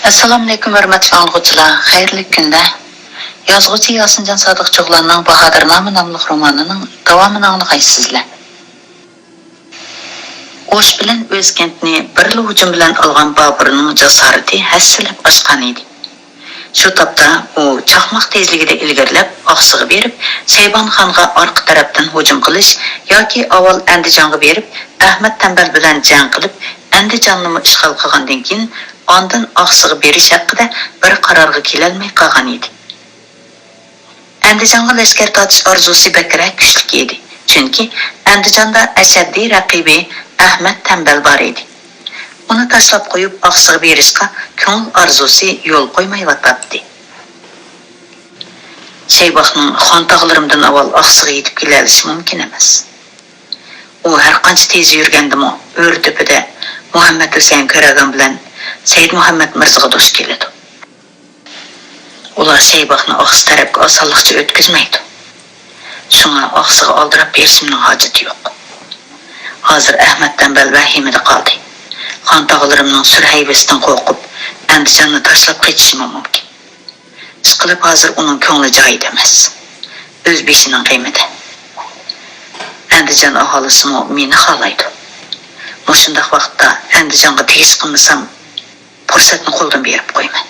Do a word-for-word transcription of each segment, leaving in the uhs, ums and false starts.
ئەسسالامۇئەلەيكۇم، ھۆرمەتلىك ئاڭلىغۇچىلار، خەيرلىك كۈندە. يازغۇچى ياسىنجان سادىق چوغلاننىڭ باھادىرنامە ناملىق رومانىنىڭ داۋامىنى ئاڭلىغايسىزلەر. ئوش بىلەن ئۆزكەنتنى بىرلا ھۇجۇم بىلەن ئالغان بابۇرنىڭ جاسارىتى ھەسسىلەپ ئاشقان ئىدى. شۇ تاپتا ئۇ چاقماق تېزلىكىدە ئىلگىرىلەپ، ئاقسۇغا بېرىپ، شەيبانى خانغا ئارقا تەرەپتىن ھۇجۇم قىلىش ياكى ئاۋۋال ئەندىجانغا بېرىپ، ئەھمەد تەمبەل بىلەن جەڭ قىلىپ، ئەندىجاننىمۇ ئىشغال قىلغاندىن كېيىن، ئاندىن ئاقسۇغا بېرىش ھەققىدە بىر قارارغا كېلەلمەي قالغان ئىدى. ئەندىجانغا لەشكەر تارتىش ئارزۇسى بەكرەك كۈچلۈك ئىدى، چۈنكى ئەندىجاندا ئەشەددىي رەقىبى ئەھمەد تەمبەل بار ئىدى. ئۇنى تاشلاپ قويۇپ، ئاقسۇغا بېرىشقا كۆڭۈل ئارزۇسى يول قويمايۋاتاتتى. شەيباخنىڭ خان تاغلىرىمدىن ئاۋۋال ئاقسۇغا يېتىپ كېلەلىشى مۇمكىن ئەمەس. ئۇ ھەرقانچە تېز يۈرگەندىمۇ، ئۆرە تۆپىدە مۇھەممەد ھۈسەيىن كۆرەگان بىلەن سەيىد مۇھەممەد مىرزىغا دۇچ كېلىدۇ. ئۇلار شەيباخنى ئاقسۇ تەرەپكە ئاسانلىقچە ئۆتكۈزمەيدۇ. شۇڭا ئاقسۇغا ئالدىراپ بېرىشىمنىڭ ھاجىتى يوق. ھازىر ئەھمەد تەمبەل ۋەھىمىدە قالدى. خان تاغىلىرىمنىڭ سۈر ھەيۋىسىدىن قورقۇپ، ئەندىجاننى تاشلاپ قېچىشىمۇ مۇمكىن. ئىشقىلىپ، ھازىر ئۇنىڭ كۆڭلى جايىدا ئەمەس. ئۆز بېشىنىڭ غېمىدە. ئەندىجان ئاھالىسىمۇ مېنى خالايدۇ. مۇشۇنداق ۋاقىتتا ئەندىجانغا تېگىش قىلمىسام، پۇرسەتنى قولدىن بېرىپ قويىمەن.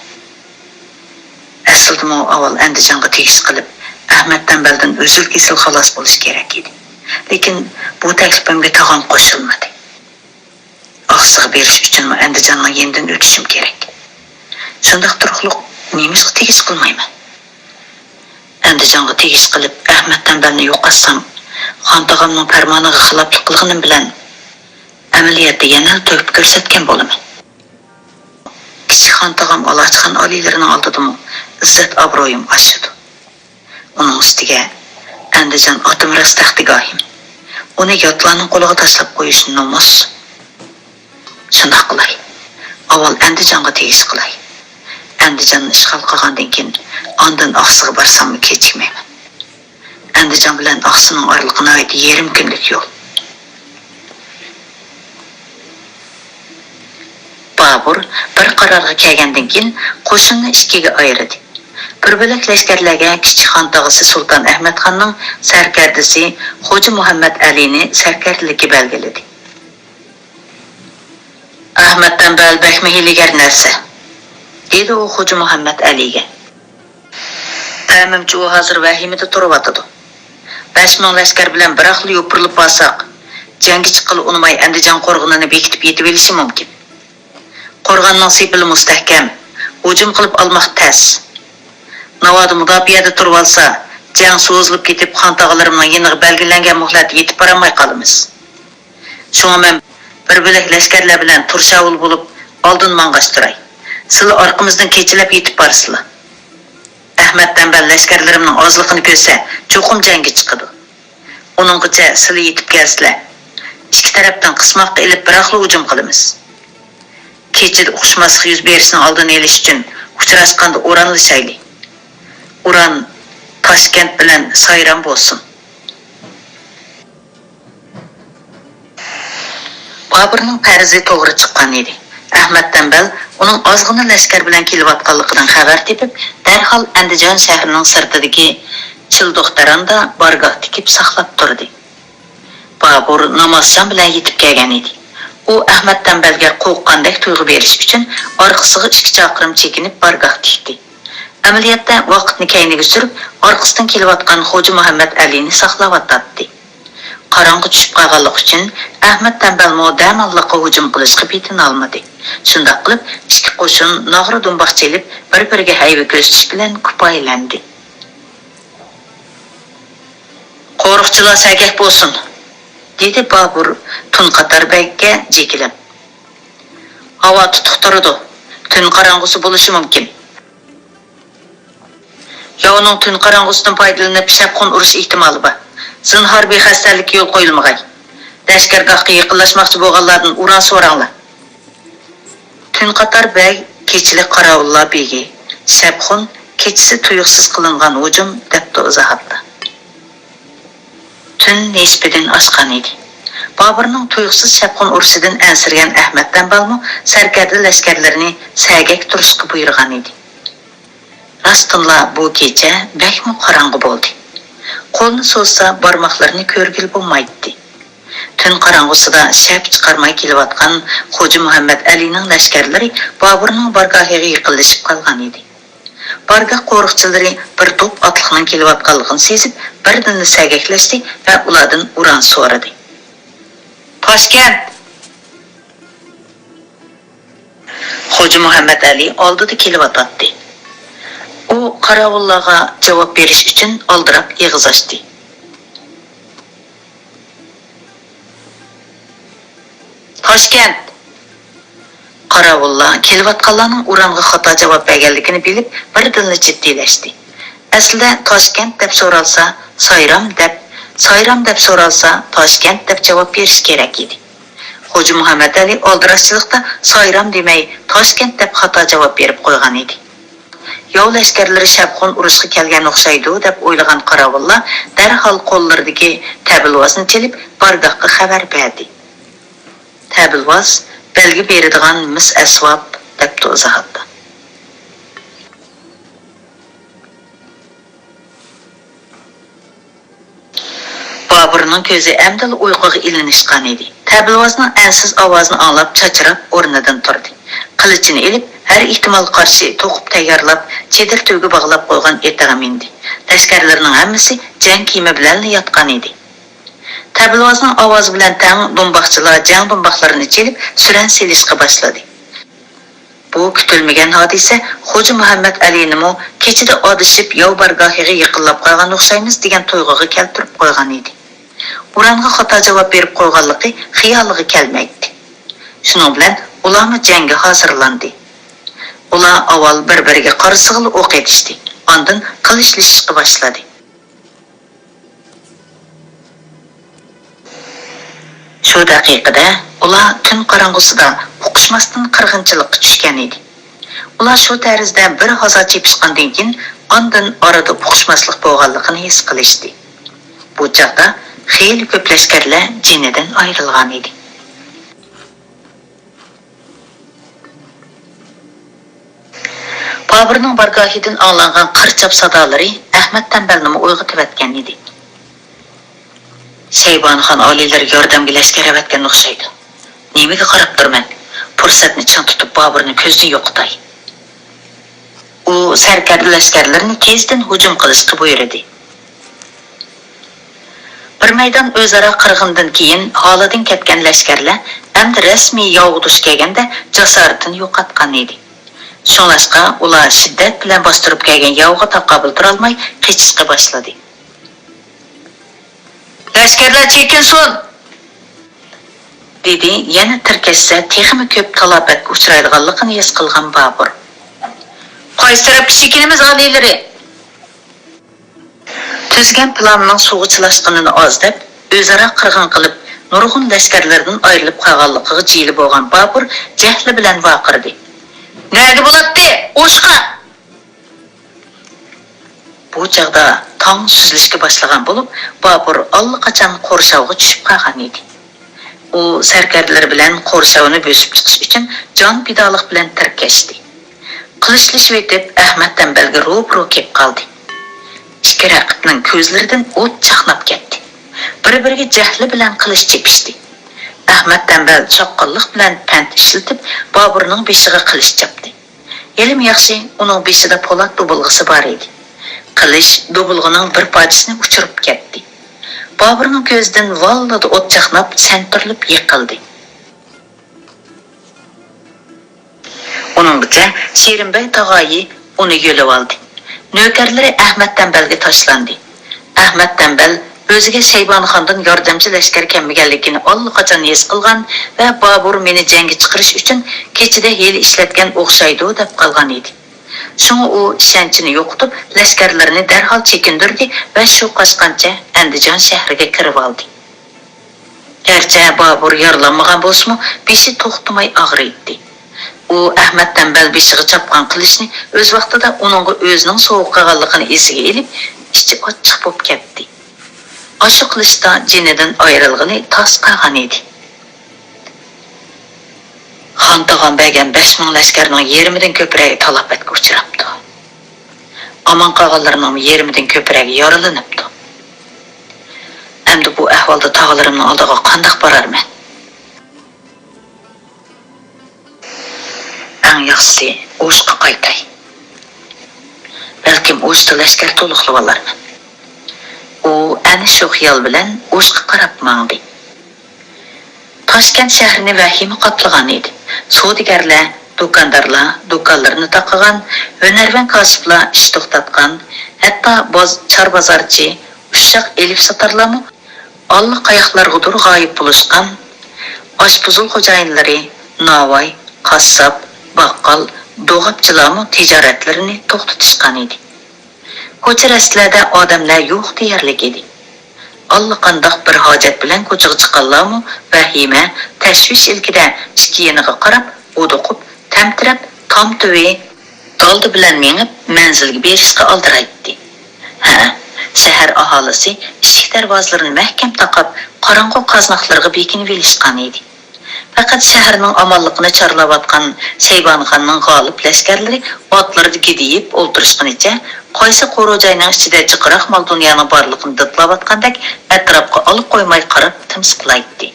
ئەسلىدىمۇ ئاۋۋال ئەندىجانغا تېگىش قىلىپ، ئەھمەد تەمبەلدىن ئۈزۈل-كېسىل خالاس بولۇش كېرەك ئىدى. لېكىن بۇ تەكلىپىمگە تاغام قوشۇلمىدى. ئاقسۇغا بېرىش ئۈچۈنمۇ ئەندىجاننىڭ يېنىدىن ئۆتۈشۈم كېرەك. شۇنداق تۇرۇقلۇق نېمىشقا تېگىش قىلمايمەن؟ ئەندىجانغا تېگىش قىلىپ، ئەھمەد تەمبەلنى يوقاتسام، خان تاغامنىڭ پەرمانىغا خىلاپلىق قىلغىنىم بىلەن، ئەمەلىيەتتە يەنىلا تۆھپە كۆرسەتكەن بولىمەن. كىچىك خان تاغام ئالاچىخان ئالىيلىرىنىڭ ئالدىدىمۇ ئىززەت-ئابرۇيۇم ئاشىدۇ. ئۇنىڭ ئۈستىگە ئەندىجان ئاتىمىراس تەختىگاھىم. ئۇنى ياتلارنىڭ قولىغا تاشلاپ قويۇش نومۇس. شۇنداق قىلاي. ئاۋۋال ئەندىجانغا تېگىش قىلاي. ئەندىجاننى ئىشغال قىلغاندىن كېيىن، ئاندىن ئاقسۇغا بارساممۇ كېچىكمەيمەن. ئەندىجان بىلەن ئاقسۇنىڭ ئارىلىقى ناھايىتى يېرىم كۈنلۈك يول. بابۇر بىر قارارغا كەلگەندىن كېيىن، قوشۇننى ئىككىگە ئايرىدى. بىر بۆلەك لەشكەرلەرگە كىچىك خان تاغىسى سۇلتان ئەھمەد خاننىڭ سەركەردىسى خوجا مۇھەممەد ئەلىنى سەركەردىلىككە بەلگىلىدى. ئەھمەد تەمبەل بەكمۇ ھىيلىگەر نەرسە، دېدى ئۇ خوجا مۇھەممەد ئەلىگە. پەمىمچە ئۇ ھازىر ۋەھىمىدە تۇرۇۋاتىدۇ. بەش مىڭ لەشكەر بىلەن بىراقلا يوپۇرۇلۇپ بارساق، جەڭگە چىققىلى ئۇنىماي ئەندىجان قورغىنىنى بېكىتىپ يېتىۋېلىشى مۇمكىن. قورغاننىڭ سېپىلى مۇستەھكەم، ھۇجۇم قىلىپ ئالماق تەس. ناۋادا مۇداپىئەدە تۇرۇۋالسا، جەڭ سوزۇلۇپ كېتىپ، خان تاغىلىرىمنىڭ يېنىغا بەلگىلەنگەن مۆھلەتتە يېتىپ بارالماي قالىمىز. شۇڭا مەن بىر بۆلەك لەشكەرلەر بىلەن تۇرشاۋۇل بولۇپ، ئالدىن ماڭغاچ تۇراي. سىلەر ئارقىمىزدىن كېچىلەپ يېتىپ بارىسىلەر. ئەھمەد تەمبەل لەشكەرلىرىمنىڭ ئازلىقىنى كۆرسە، چوقۇم جەڭگە چىقىدۇ. ئۇنىڭغىچە سىلەر يېتىپ كەلسىلەر، ئىككى تەرەپتىن قىسماققا ئېلىپ، بىراقلا ھۇجۇم قىلىمىز. كېچىدە ئۇقۇشماسلىق يۈز بېرىشنىڭ ئالدىنى ئېلىش ئۈچۈن ئۇچراشقاندا ئورانلىشايلى. ئوران تاشكەنت بىلەن سايرام بولسۇن. بابۇرنىڭ پەرىزى توغرا چىققان ئىدى. ئەھمەد تەمبەل ئۇنىڭ ئازغىنە لەشكەر بىلەن كېلىۋاتقانلىقىدىن خەۋەر تېپىپ، دەرھال ئەندىجان شەھىرىنىڭ سىرتىدىكى چىلدۇقتاراندا بارگاھ تىكىپ ساقلاپ تۇردى. بابۇر نامازشام بىلەن يېتىپ كەلگەن ئىدى. ئۇ ئەھمەد تەمبەلگە قورققاندەك تۇيغۇ بېرىش ئۈچۈن ئارقىسىغا ئىككى چاقىرىم چېكىنىپ بارگاھ تىكتى. ئەمەلىيەتتە ۋاقىتنى كەينىگە سۈرۈپ، ئارقىسىدىن كېلىۋاتقان خوجا مۇھەممەد ئەلىنى ساقلاۋاتاتتى. قاراڭغۇ چۈشۈپ قالغانلىقى ئۈچۈن، ئەھمەد تەمبەلمۇ دەماللىققا ھۇجۇم قىلىشقا پېتىنالمىدى. شۇنداق قىلىپ، ئىككى قوشۇن ناغرا دۇمباق چېلىپ، بىر-بىرىگە ھەيۋە كۆرسىتىش بىلەن كۇپايىلەندى. قورۇقچىلار سەگەك بولسۇن، دېدى بابۇر تۈن قاتار بەگكە جېكىلەپ. ھاۋا تۇتۇق تۇرىدۇ. تۈن قاراڭغۇسى بولۇشى مۇمكىن. ياۋنىڭ تۈن قاراڭغۇسىدىن پايدىلىنىپ شەپقۇن ئۇرۇش ئېھتىمالى بار. زىنھار بىخەستەلىككە يول قويۇلمىغاي. لەشكەرگاھقا يېقىنلاشماقچى بولغانلاردىن ئوران سوراڭلار. تۈن قاتار بەگ كېچىلىك قاراۋۇللار بېگى، شەپقۇن كېچىسى تۇيۇقسىز قىلىنغان ھۇجۇم، دەپتۇ ئىزاھاتتا. تۈن نىسپىدىن ئاشقان ئىدى. بابۇرنىڭ تۇيۇقسىز شاپقۇن ئۇرۇشىدىن ئەنسىرىگەن ئەخمەت تەمبەلمۇ سەركەردە لەشكەرلىرىنى سەگەك تۇرۇشقا بۇيرۇغان ئىدى. راستتىنلا بۇ كېچە بەكمۇ قاراڭغۇ بولدى. قولنى سوزسا بارماقلىرىنى كۆرگىلى بولمايتتى. تۈن قاراڭغۇسىدا شەپە چىقارماي كېلىۋاتقان خوجا مۇھەممەت ئەلىنىڭ لەشكەرلىرى بابۇرنىڭ بارگاھىغا يېقىنلىشىپ قالغان ئىدى. بارگاھ قورۇقچىلىرى بىر توپ ئاتلىقنىڭ كېلىۋاتقانلىقىنى سېزىپ، بىردىنلا سەگەكلەشتى ۋە ئۇلاردىن ئۇران سورىدى. «تاشكەنت!» خوجا مۇھەممەت ئەلى ئالدىدا كېلىۋاتاتتى. ئۇ قاراۋۇللارغا جاۋاب بېرىش ئۈچۈن ئالدىراپ ئېغىز ئاچتى. «تاشكەنت!» قاراۋۇللار كېلىۋاتقانلارنىڭ ئۇرانغا خاتا جاۋاب بەرگەنلىكىنى بىلىپ، بىردىنلا جىددىيلەشتى. ئەسلىدە تاشكەنت دەپ سورالسا، سايرام دەپ، سايرام دەپ سورالسا، تاشكەنت دەپ جاۋاب بېرىش كېرەك ئىدى. خوجا مۇھەممەت ئەلى ئالدىراشچىلىقتا سايرام دېمەي، تاشكەنت دەپ خاتا جاۋاب بېرىپ قويغان ئىدى. ياۋ لەشكەرلىرى شاپقۇن ئۇرۇشقا كەلگەن ئوخشايدۇ دەپ ئويلىغان قاراۋۇللار دەرھال قوللىرىدىكى تەبىلۋازنى چېلىپ، بارگاھقا خەۋەر بەردى. تەبىلۋاز بەلگە بېرىدىغان مىس ئەسۋاب، دەپتۇ ئىزاھاتتا. بابۇرنىڭ كۆزى ئەمدىلا ئۇيقۇغا ئىلىنىشقان ئىدى. تەبىلۋازنىڭ ئەنسىز ئاۋازىنى ئاڭلاپ، چاچراپ ئورنىدىن تۇردى. قىلىچىنى ئېلىپ، ھەر ئېھتىمالغا قارشى توقۇپ تەييارلاپ، چېدىر تۈۋىگە باغلاپ قويغان ئېتىغا مىندى. لەشكەرلىرىنىڭ ھەممىسى جەڭ كىيىمى بىلەنلا ياتقان ئىدى. تەبىلۋازنىڭ ئاۋازى بىلەن تەڭ دۇمباقچىلار جەڭ دۇمباقلىرىنى چېلىپ، سۈرەن سېلىشقا باشلىدى. بۇ كۈتۈلمىگەن ھادىسە خوجا مۇھەممەت ئەلىنىمۇ كېچىدە ئادىشىپ ياۋ بارگاھىغا يېقىنلاپ قالغان ئوخشايمىز دېگەن تۇيغۇغا كەلتۈرۈپ قويغان ئىدى. ئۇرانغا خاتا جاۋاب بېرىپ قويغانلىقى خىيالىغا كەلمەيتتى. شۇنىڭ بىلەن ئۇلارمۇ جەڭگە ھازىرلاندى. ئۇلار ئاۋۋال بىر-بىرىگە قارىسىغىلا ئوق ئېتىشتى، ئاندىن قىلىچلىشىشقا باشلىدى. شۇ دەقىقىدە ئۇلار تۈن قاراڭغۇسىدا ئۇقۇشماستىن قىرغىنچىلىققا چۈشكەن ئىدى. ئۇلار شۇ تەرزدە بىر ھازا چېپىشقاندىن كېيىن، ئاندىن ئارىدا ئۇقۇشماسلىق بولغانلىقىنى ھېس قىلىشتى. بۇ چاغدا خېلى كۆپ لەشكەرلەر جېنىدىن ئايرىلغان ئىدى. بابۇرنىڭ بارگاھىدىن ئاڭلانغان قىر چاپ سادالىرى ئەخمەت تەمبەلنىمۇ ئويغىتىۋەتكەن ئىدى. شەيبانىخان ئالىيلىرى ياردەمگە لەشكەر ئەۋەتكەن ئوخشايدۇ. نېمىگە قاراپ تۇرىمەن؟ پۇرسەتنى چىڭ تۇتۇپ، بابۇرنى كۆزدىن يوقىتاي. ئۇ سەركەردە لەشكەرلىرىنى تېزدىن ھۇجۇم قىلىشقا بۇيرۇدى. بىر مەيدان ئۆزئارا قىرغىندىن كېيىن ھالىدىن كەتكەن لەشكەرلەر ئەمدى رەسمىي ياۋغا دۇچ كەلگەندە جاسارىتىنى يوقاتقان ئىدى. شۇڭلاشقا ئۇلار شىددەت بىلەن باستۇرۇپ كەلگەن ياۋغا تاقابىل تۇرالماي قېچىشقا باشلىدى. لەشكەرلەر چېكىنسۇن! دېدى يەنە تىركەشسە تېخىمۇ كۆپ تالاپەتكە ئۇچرايدىغانلىقىنى ھېس قىلغان بابۇر. قايسى تەرەپكە چېكىنىمىز، ئالىيلىرى؟ تۈزگەن پىلانىنىڭ سۇغا چىلاشقىنىنى ئاز دەپ، ئۆزئارا قىرغىن قىلىپ، نۇرغۇن لەشكەرلىرىدىن ئايرىلىپ قالغانلىقىغا جىلە بولغان بابۇر جەھلى بىلەن ۋارقىرىدى. نەگە بولاتتى؟ ئۇرۇشقا! بۇ چاغدا تاڭ سۈزۈلۈشكە باشلىغان بولۇپ، بابۇر ئاللىقاچان قورشاۋغا چۈشۈپ قالغان ئىدى. ئۇ سەركەردىلىرى بىلەن قورشاۋنى بۆسۈپ چىقىش ئۈچۈن جان پىدالىق بىلەن تىركەشتى. قىلىچلىشىۋېتىپ، ئەخمەت تەمبەلگە روپىرو كېلىپ قالدى. ئىككى رەقىبنىڭ كۆزلىرىدىن ئوت چاقناپ كەتتى. بىر-بىرىگە جەھلى بىلەن قىلىچ چېپىشتى. ئەخمەت تەمبەل چاققانلىق بىلەن پەنت ئىشلىتىپ، بابۇرنىڭ بېشىغا قىلىچ چاپتى. ھېلىمۇ ياخشى، ئۇنىڭ بېشىدا پولات دوبۇلغىسى بار ئىدى. قىلىچ دوبۇلغىنىڭ بىر پارچىسىنى ئۇچۇرۇپ كەتتى. بابۇرنىڭ كۆزىدىن ۋاللىدا ئوت چاقناپ، سەنتۈرۈلۈپ يىقىلدى. ئۇنىڭغىچە شېرىن بەگ تاغايى ئۇنى يۆلىۋالدى. نۆكەرلىرى ئەخمەت تەمبەلگە تاشلاندى. ئەخمەت تەمبەل ئۆزىگە شەيبانىخاندىن ياردەمچى لەشكەر كەلمىگەنلىكىنى ئاللىقاچان ھېس قىلغان ۋە بابۇر مېنى جەڭگە چىقىرىش ئۈچۈن كېچىدە ھىيلە ئىشلەتكەن ئوخشايدۇ دەپ قالغان ئىدى. شۇڭا ئۇ ئىشەنچىنى يوقىتىپ، لەشكەرلىرىنى دەرھال چېكىندۈردى ۋە شۇ قاچقانچە ئەندىجان شەھىرىگە كىرىۋالدى. گەرچە بابۇر يارىلانمىغان بولسىمۇ، بېشى توختىماي ئاغرىيتتى. ئۇ ئەخمەت تەمبەل بېشىغا چاپقان قىلىچنى ئۆز ۋاقتىدا ئۇنىڭغا ئۆزىنىڭ سوۋغا قىلغانلىقىنى ئېسىگە ئېلىپ، ئىچى ئاچچىق بولۇپ كەتتى. ئاشۇ قىلىچتا جېنىدىن ئايرىلغىلى تاس قالغان ئىدى. خان تاغام بەرگەن بەش مىڭ لەشكەرنىڭ يېرىمىدىن كۆپرەكى تالاپەتكە ئۇچراپتۇ. ئامان قالغانلىرىنىڭمۇ يېرىمىدىن كۆپرەك يارىلىنىپتۇ. ئەمدى بۇ ئەھۋالدا تاغىلىرىمنىڭ ئالدىغا قانداق بارارمەن؟ ئەڭ ياخشىسى ئۇرۇشقا قايتاي. بەلكىم ئۇرۇشتا لەشكەر تولۇقلىۋالارمەن. ئۇ ئەنە شۇ خىيال بىلەن ئۇرۇشقا قاراپ ماڭدى. تاشكەنت شەھىرىنى ۋەھىمە قاپلىغان ئىدى. سودىگەرلەر، دۇكاندارلار دۇكانلىرىنى تاقىغان، ھۈنەرۋەن كاسىپلار ئىش توختاتقان، ھەتتا باز-، چار بازارچى، ئۇششاق ئېلىپ ساتارلارمۇ ئاللىقاياقلارغىدۇر غايىب بولۇشقان. ئاشپۇزۇل خوجايىنلىرى، ناۋاي، قاسساپ، باققال، دوغاپچىلارمۇ تىجارەتلىرىنى توختىتىشقان ئىدى. كوچا-رەستىلەردە ئادەملەر يوق دېيەرلىك ئىدى. ئاللىقانداق بىر ھاجەت بىلەن كوچىغا چىققانلارمۇ ۋەھىمە، تەشۋىش ئىلكىدە ئىككى يېنىغا قاراپ ھودۇقۇپ، تەمتىرەپ، تام تۈۋى دالدا بىلەن مېڭىپ، مەنزىلگە بېرىشقا ئالدىرايتتى. ھە، شەھەر ئاھالىسى ئىشىك دەرۋازىلىرىنى مەھكەم تاقاپ، قاراڭغۇ قازناقلىرىغا بېكىنىۋېلىشقان ئىدى. پەقەت شەھەرنىڭ ئامانلىقىنى چارلاۋاتقان شەيبانىخاننىڭ غالىپ لەشكەرلىرى ئاتلىرىدا گىدىيىپ ئولتۇرۇشقىنىچە، قايسى قورۇ-جاينىڭ ئىچىدە جىقراق مال-دۇنيانىڭ بارلىقىنى دىتلاۋاتقاندەك ئەتراپقا ئالا قويماي قاراپ تىمسىقلايتتى.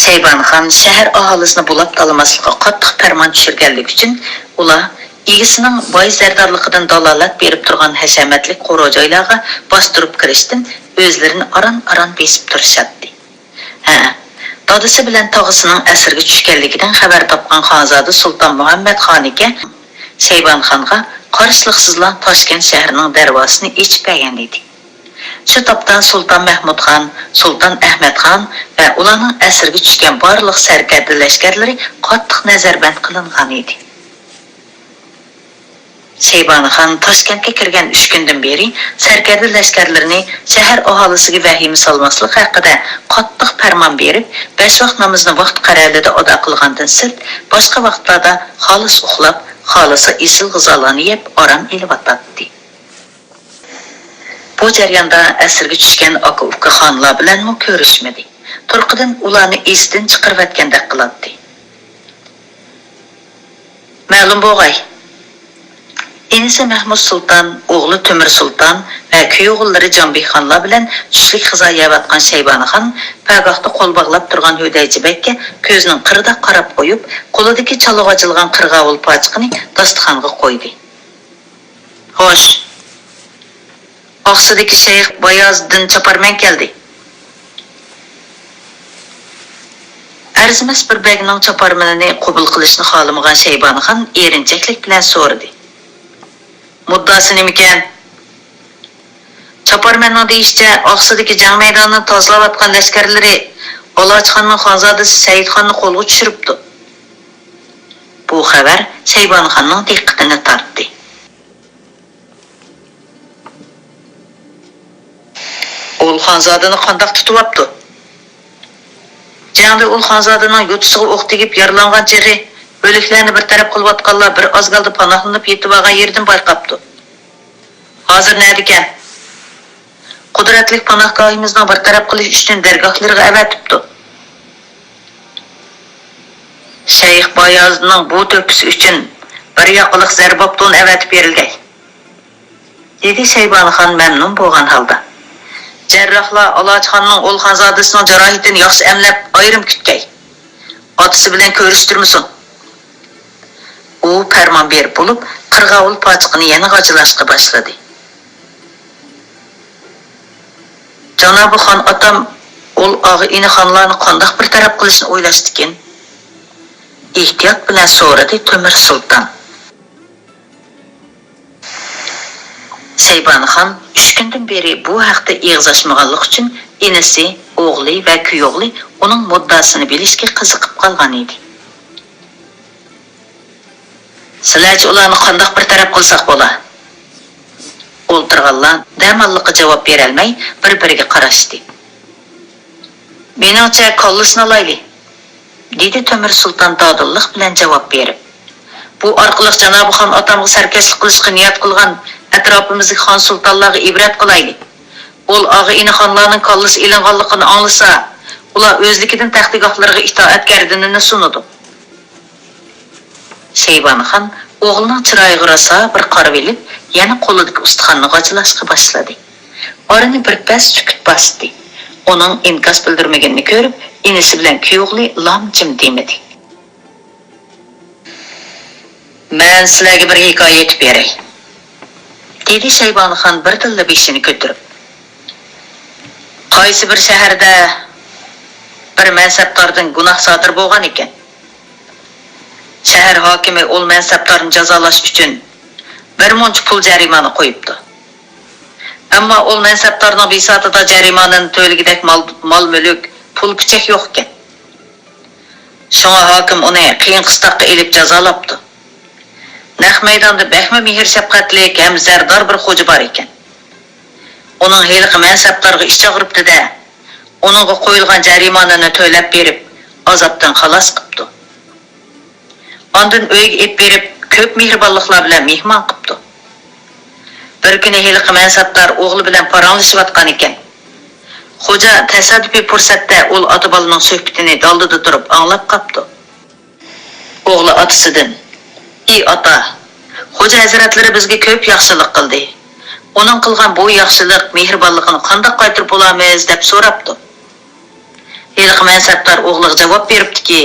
شەيبانىخان شەھەر ئاھالىسىنى بۇلاپ تالىماسلىققا قاتتىق پەرمان چۈشۈرگەنلىكى ئۈچۈن، ئۇلار ئىگىسىنىڭ باي زەردارلىقىدىن دالالەت بېرىپ تۇرغان ھەشەمەتلىك قورۇ-جايلارغا باستۇرۇپ كىرىشتىن ئۆزلىرىنى ئاران-ئاران بېسىپ تۇرۇشاتتى. ھە، دادىسى بىلەن تاغىسىنىڭ ئەسىرگە چۈشكەنلىكىدىن خەۋەر تاپقان خانزادە سۇلتان مۇھەممەد خانىكە شەيبانىخانغا قارشىلىقسىزلا تاشكەنت شەھىرىنىڭ دەرۋازىسىنى ئېچىپ بەرگەن ئىدى. شۇ تاپتا سۇلتان مەھمۇد خان، سۇلتان ئەھمەد خان ۋە ئۇلارنىڭ ئەسىرگە چۈشكەن بارلىق سەركەردە لەشكەرلىرى قاتتىق نەزەربەند قىلىنغان ئىدى. شەيبانىخان تاشكەنتكە كىرگەن ئۈچ كۈندىن بېرى سەركەردە لەشكەرلىرىنى شەھەر ئاھالىسىگە ۋەھىمە سالماسلىق ھەققىدە قاتتىق پەرمان بېرىپ، بەش ۋاق نامىزىنى ۋاقتى قەرەلىدە ئادا قىلغاندىن سىرت، باشقا ۋاقىتلاردا خالىس ئۇخلاپ، خالىسا ئېسىل غىزالارنى يەپ ئارام ئېلىۋاتاتتى. بۇ جەرياندا ئەسىرگە چۈشكەن ئاكا-ئۇكا خانلار بىلەنمۇ كۆرۈشمىدى. تۇرقىدىن ئۇلارنى ئېسىدىن چىقىرىۋەتكەندەك قىلاتتى. مەلۇم بولغاي، ئىنىسى مەھمۇد سۇلتان، ئوغلى تۆمۈر سۇلتان ۋە كۈيئوغۇللىرى جانبىخانلار بىلەن چۈشلۈك غىزا يەۋاتقان شەيبانىخان پاگاھتا قول باغلاپ تۇرغان ھۆدەيچە بەگكە كۆزىنىڭ قىرىدا قاراپ قويۇپ، قولىدىكى چالغا ئاچىلغان قىرغاۋۇل پاچىقىنى داستىخانغا قويدى. خوش، ئاقسۇدىكى شەيخ بايازىددىن چاپارمەن كەلدى. ئەرزىمەس بىر بەگنىڭ چاپارمىنىنى قوبۇل قىلىشنى خالىمىغان شەيبانىخان ئېرىنچەكلىك بىلەن سورىدى. مۇددىئاسى نېمىكەن؟ چاپارمەننىڭ دېيىشىچە، ئاقسۇدىكى جەڭ مەيدانىنى تازىلاۋاتقان لەشكەرلىرى ئالاچخاننىڭ خانزادىسى سەئىدخاننى قولغا چۈشۈرۈپتۇ. بۇ خەۋەر شەيبانىخاننىڭ دىققىتىنى تارتتى. ئۇل خانزادىنى قانداق تۇتۇۋاپتۇ؟ جەڭدە ئۇل خانزادىنىڭ يوتىسىغا ئوق تېگىپ يارىلانغان چېغى، ئۆلۈكلەرنى بىر تەرەپ قىلىۋاتقانلار بىر ئاز كالدا پاناھلىنىپ يېتىۋالغان يېرىدىن بايقاپتۇ. ھازىر نەدىكەن؟ قۇدرەتلىك پاناھگاھىمىزنىڭ بىر تەرەپ قىلىش ئۈچۈن دەرگاھلىرىغا ئەۋەتىپتۇ. شەيخ بايازىدنىڭ بۇ تۆھپىسى ئۈچۈن بىر ياقىلىق زەرباپتۇن ئەۋەتىپ بېرىلگەي. دېدى شەيبانىخان مەمنۇن بولغان ھالدا. جەرراھلار ئالاچخاننىڭ ئۇل خانزادىسىنىڭ جاراھىتىنى ياخشى ئەملەپ، ئايرىم كۈتكەي. ئاتىسى بىلەن كۆرۈشتۈرمىسۇن. ئۇ پەرمان بېرىپ بولۇپ، قىرغاۋۇل پاچىقىنى يەنە غاجىلاشقا باشلىدى. جانابى خان ئاتام ئۇل ئاغا ئىنى خانلارنى قانداق بىر تەرەپ قىلىشنى ئويلاشتىكىن؟ ئېھتىيات بىلەن سورىدى تۆمۈر سۇلتان. شەيبانىخان ئۈچ كۈندىن بېرى بۇ ھەقتە ئېغىز ئاچمىغانلىقى ئۈچۈن ئىنىسى، ئوغلى ۋە كۈيئوغلى ئۇنىڭ مۇددىئاسىنى بىلىشكە قىزىقىپ قالغان ئىدى. سىلەرچە ئۇلارنى قانداق بىر تەرەپ قىلساق بولا؟ ئولتۇرغانلار دەماللىققا جاۋاب بېرەلمەي بىر-بىرىگە قاراشتى. مېنىڭچە كاللىسىنى ئالايلى. دېدى تۆمۈر سۇلتان دادىللىق بىلەن جاۋاب بېرىپ. بۇ ئارقىلىق جانابى خان ئاتامغا سەركەشلىك قىلىشقا نىيەت قىلغان ئەتراپىمىزدىكى خان سۇلتانلارغا ئىبرەت قىلايلى. ئۇل ئاغا ئىنىخانلارنىڭ كاللىسى ئېلىنغانلىقىنى ئاڭلىسا، ئۇلار ئۆزلۈكىدىن تەختىگاھلىرىغا ئىتائەت گەردىنىنى سۇنىدۇ. شەيبانىخان ئوغلىنىڭ چىرايىغا راسا بىر قارىۋېلىپ، يەنە قولىدىكى ئۇستىخاننى غاجىلاشقا باشلىدى. ئارىنى بىر پەس سۈكۈت باستى. ئۇنىڭ ئىنكاس بىلدۈرمىگىنىنى كۆرۈپ، ئىنىسى بىلەن كۈيئوغلى لام جىم دېمىدى. مەن سىلەرگە بىر ھېكايە ئېيتىپ بېرەي، دېدى شەيبانىخان بىردىنلا بېشىنى كۆتۈرۈپ. قايسى بىر شەھەردە بىر مەنسەپداردىن گۇناھ سادىر بولغان ئىكەن. شەھەر ھاكىمى ئۇل مەنسەپدارنى جازالاش ئۈچۈن بىر مۇنچە پۇل جەرىمانە قويۇپتۇ. ئەمما ئۇل مەنسەپدارنىڭ بىساتىدا جەرىمانىنى تۆلىگۈدەك مال، مال-مۈلۈك، پۇل-پۈچەك يوق ئىكەن. شۇڭا ھاكىم ئۇنى قىيىن قىستاققا ئېلىپ جازالاپتۇ. نەق مەيداندا بەكمۇ مېھىر-شەپقەتلىك ھەم زەردار بىر خوجا بار ئىكەن. ئۇنىڭ ھېلىقى مەنسەپدارغا ئىچى ئاغرىپتۇ-دە، ئۇنىڭغا قويۇلغان جەرىمانىنى تۆلەپ بېرىپ، ئازابتىن خالاس قىپتۇ. ئاندىن ئۆيىگە ئېلىپ بېرىپ، كۆپ مېھرىبانلىقلار بىلەن مېھمان قىپتۇ. بىر كۈنى ھېلىقى مەنسەپدار ئوغلى بىلەن پاراڭلىشىۋاتقان ئىكەن. خوجا تاسادىپىي پۇرسەتتە ئۇل ئاتا-بالىنىڭ سۆھبىتىنى دالدىدا تۇرۇپ ئاڭلاپ قاپتۇ. ئوغلى ئاتىسىدىن: «ئى ئاتا، خوجا ھەزرەتلىرى بىزگە كۆپ ياخشىلىق قىلدى. ئۇنىڭ قىلغان بۇ ياخشىلىق، مېھرىبانلىقىنى قانداق قايتۇرۇپ بولارمىز؟» دەپ سوراپتۇ. ھېلىقى مەنسەپدار ئوغلىغا جاۋاب بېرىپتىكى: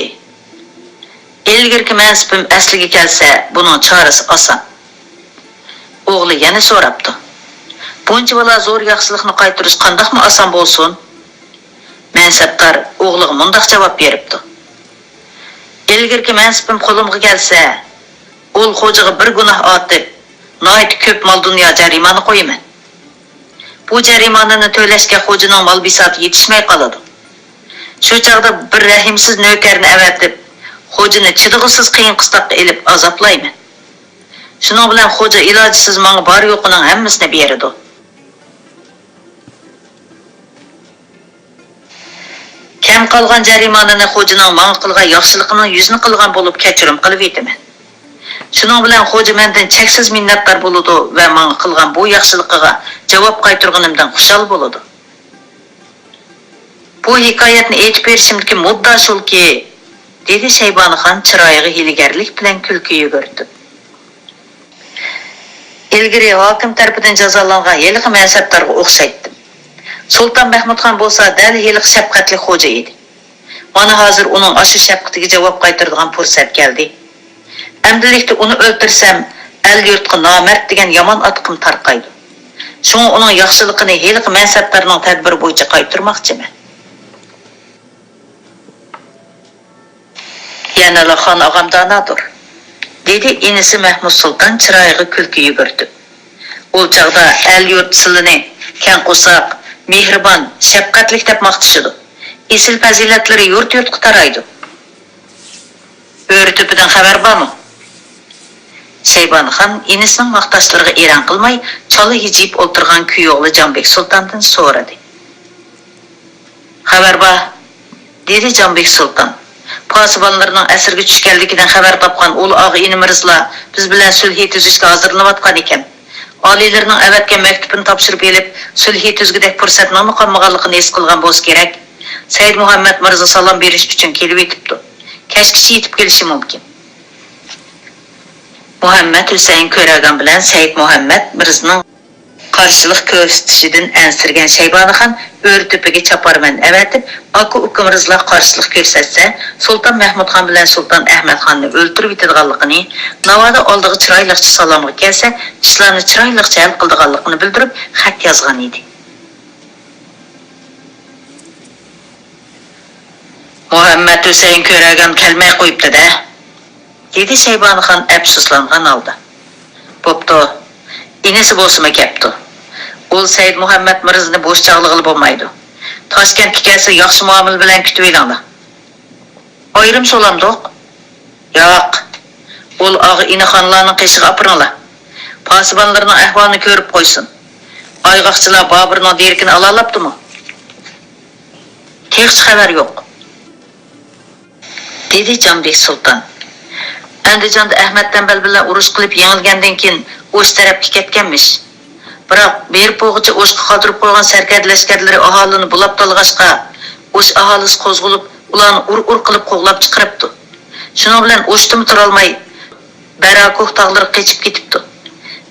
«ئىلگىرىكى مەنسىپىم ئەسلىگە كەلسە، بۇنىڭ چارىسى ئاسان.» ئوغلى يەنە سوراپتۇ: «بۇنچىۋالا زور ياخشىلىقنى قايتۇرۇش قانداقمۇ ئاسان بولسۇن؟» مەنسەپدار ئوغلىغا مۇنداق جاۋاب بېرىپتۇ: «ئىلگىرىكى مەنسىپىم قولۇمغا كەلسە، ئۇل خوجىغا بىر گۇناھ ئارتىپ، ناھايىتى كۆپ مال-دۇنيا جەرىمانە قويىمەن. بۇ جەرىمانىنى تۆلەشكە خوجىنىڭ مال-بىساتى يېتىشمەي قالىدۇ. شۇ چاغدا بىر رەھىمسىز نۆكەرنى ئەۋەتىپ، خوجىنى چىدىغۇسىز قىيىن-قىستاققا ئېلىپ ئازابلايمەن. شۇنىڭ بىلەن خوجا ئىلاجسىز ماڭا بار-يوقىنىڭ ھەممىسىنى بېرىدۇ. كەم قالغان جەرىمانىنى خوجىنىڭ ماڭا قىلغان ياخشىلىقىنىڭ يۈزىنى قىلغان بولۇپ كەچۈرۈم قىلىۋېتىمەن. شۇنىڭ بىلەن خوجا مەندىن چەكسىز مىننەتدار بولىدۇ ۋە ماڭا قىلغان بۇ ياخشىلىقىغا جاۋاب قايتۇرغىنىمدىن خۇشال بولىدۇ.» «بۇ ھېكايەتنى ئېيتىپ بېرىشىمدىكى مۇددا شۇلكى»، دېدى شەيبانىخان چىرايىغا ھىيلىگەرلىك بىلەن كۈلكە يۈگۈرتۈپ. «ئىلگىرى ھاكىم تەرىپىدىن جازالانغان ھېلىقى مەنسەپدارغا ئوخشايتتىم. سۇلتان مەھمۇدخان بولسا دەل ھېلىقى شەپقەتلىك خوجا ئىدى. مانا ھازىر ئۇنىڭ ئاشۇ شەپقىتىگە جاۋاب قايتۇرىدىغان پۇرسەت كەلدى. ئەمدىلىكتە ئۇنى ئۆلتۈرسەم، ئەل-يۇرتقا نامەرد دېگەن يامان ئاتىقىم تارقايدۇ. شۇڭا ئۇنىڭ ياخشىلىقىنى ھېلىقى مەنسەپدارنىڭ تەدبىرى بويىچە قايتۇرماقچىمەن.» «يەنىلا خان ئاغام دانادۇر»، دېدى ئىنىسى مەھمۇد سۇلتان چىرايىغا كۈلكە يۈگۈرتۈپ. «ئۇ چاغدا ئەل-يۇرت سىلىنى كەڭ قورساق، مېھرىبان، شەپقەتلىك دەپ ماختىشىدۇ. ئېسىل پەزىلەتلىرى يۇرت-يۇرتقا تارايدۇ. ئۆرە تۆپىدىن خەۋەر بارمۇ؟» شەيبانىخان ئىنىسىنىڭ ماختاشلىرىغا ئېرەن قىلماي، چالا ھىجىيىپ ئولتۇرغان كۈيئوغلى جانبېك سۇلتاندىن سورىدى. «خەۋەر بار»، دېدى جانبېك سۇلتان. «پاسىبانلىرىنىڭ ئەسىرگە چۈشكەنلىكىدىن خەۋەر تاپقان ئۇل ئاغا ئىنىمىرزلار بىز بىلەن سۈلھى تۈزۈشكە ھازىرلىنىۋاتقان ئىكەن. ئالىيلىرىنىڭ ئەۋەتكەن مەكتۇپىنى تاپشۇرۇپ ئېلىپ، سۈلھى تۈزگۈدەك پۇرسەتنىڭمۇ قالمىغانلىقىنى ھېس قىلغان بولسا كېرەك. سەيىد مۇھەممەد مىرزا سالام بېرىش ئۈچۈن كېلىۋېتىپتۇ. كەچكىچە يېتىپ كېلىشى مۇمكىن.» مۇھەممەد ھۈسەيىن كۆرەگەن بىلەن سەيىد مۇھەممەد مىرزىنىڭ قارشىلىق كۆرسىتىشىدىن ئەنسىرىگەن شەيبانىخان ئۆرە تۆپىگە چاپارمەن ئەۋەتىپ، ئاكا-ئۇكا مىرزىلار قارشىلىق كۆرسەتسە، سۇلتان مەھمۇدخان بىلەن سۇلتان ئەھمەدخاننى ئۆلتۈرۈۋېتىدىغانلىقىنى، ناۋادا ئالدىغا چىرايلىقچە سالامغا كەلسە، ئىشلارنى چىرايلىقچە ھەل قىلىدىغانلىقىنى بىلدۈرۈپ، خەت يازغان ئىدى. «مۇھەممەد ھۈسەيىن كۆرەگەم كەلمەي قويۇپتۇ-دە»، دېدى شەيبانىخان ئەپسۇسلانغان ھالدا. «بوپتۇ، ئىنىسى بولسىمۇ كەپتۇ. ئۇل سەيىد مۇھەممەد مىرزىنى بوش چاغلىغىلى بولمايدۇ. تاشكەنتكە كەلسە ياخشى مۇئامىلە بىلەن كۈتۈۋېلىڭلار.» «ئايرىم سولامدۇق؟» «ياق. ئۇل ئاغا ئىنىخانلارنىڭ قېشىغا ئاپىرىڭلار. پاسىبانلىرىنىڭ ئەھۋالىنى كۆرۈپ قويسۇن. ئايغاقچىلار بابۇرنىڭ دېرىكىنى ئالالاپتىمۇ؟» «تېخىچە خەۋەر يوق.» دېدى جانبېك سۇلتان. «ئەندىجاندا ئەھمەد تەمبەل بىلەن ئۇرۇش قىلىپ يېڭىلگەندىن كېيىن، ئوش تەرەپكە كەتكەنمىش. بىراق، بېرىپ بولغۇچە ئوچقا قالدۇرۇپ قويغان سەركەردە لەشكەرلىرى ئاھالىنى بۇلاپ تالغاچقا، ئوچ ئاھالىسى قوزغىلىپ، ئۇلارنى ئۇر-ئۇر قىلىپ قوغلاپ چىقىرىپتۇ. شۇنىڭ بىلەن ئوچتىمۇ تۇرالماي، بەراكوھ تاغلىرىغا قېچىپ كېتىپتۇ.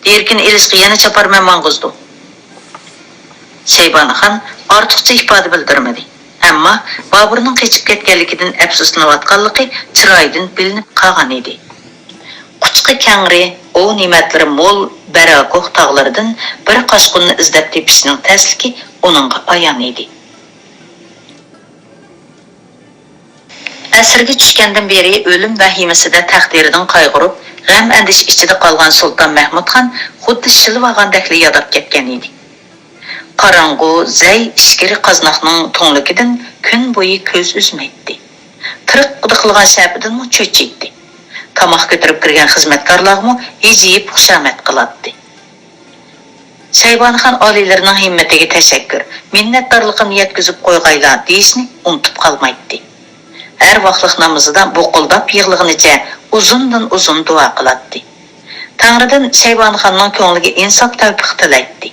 دېرىكىنى ئېلىشقا يەنە چاپارمەن ماڭغۇزدۇ. شەيبانىخان ئارتۇقچە ئىپادە بىلدۈرمىدى. ئەمما بابۇرنىڭ قېچىپ كەتكەنلىكىدىن ئەپسۇسلىنىۋاتقانلىقى چىرايىدىن بىلىنىپ قالغان ئىدى. قۇچىقى كەڭرى، ئوۋ-نېمەتلىرى مول بەراكوھ تاغلىرىدىن بىر قاچقۇننى ئىزدەپ تېپىشنىڭ تەسلىكى ئۇنىڭغا ئايان ئىدى. ئەسىرگە چۈشكەندىن بېرى ئۆلۈم ۋەھىمىسىدە تەقدىرىدىن قايغۇرۇپ، غەم-ئەندىشە ئىچىدە قالغان سۇلتان مەھمۇدخان خۇددى شىلۋاغاندەكلا ياداپ كەتكەن ئىدى. قاراڭغۇ، زەي ئىچكىرى قازناقنىڭ تۈڭلۈكىدىن كۈن بويى كۆز ئۈزمەيتتى. تىرىق غىدىقلىغان شەپىدىنمۇ چۆچۈيتتى. تاماق كۆتۈرۈپ كىرگەن خىزمەتكارلارغىمۇ ھىجىيىپ خۇشامەت قىلاتتى. شەيبانىخان ئالىيلىرىنىڭ ھىممىتىگە تەشەككۈر، مىننەتدارلىقىنى يەتكۈزۈپ قويغايلا دېيىشنى ئۇنتۇپ قالمايتتى. ھەر ۋاقلىق نامىزىدا بۇقۇلداپ يىغلىغىنىچە ئۇزۇندىن ئۇزۇن دۇئا قىلاتتى. تەڭرىدىن شەيبانىخاننىڭ كۆڭلىگە ئىنساپ تەۋپىق تىلەيتتى.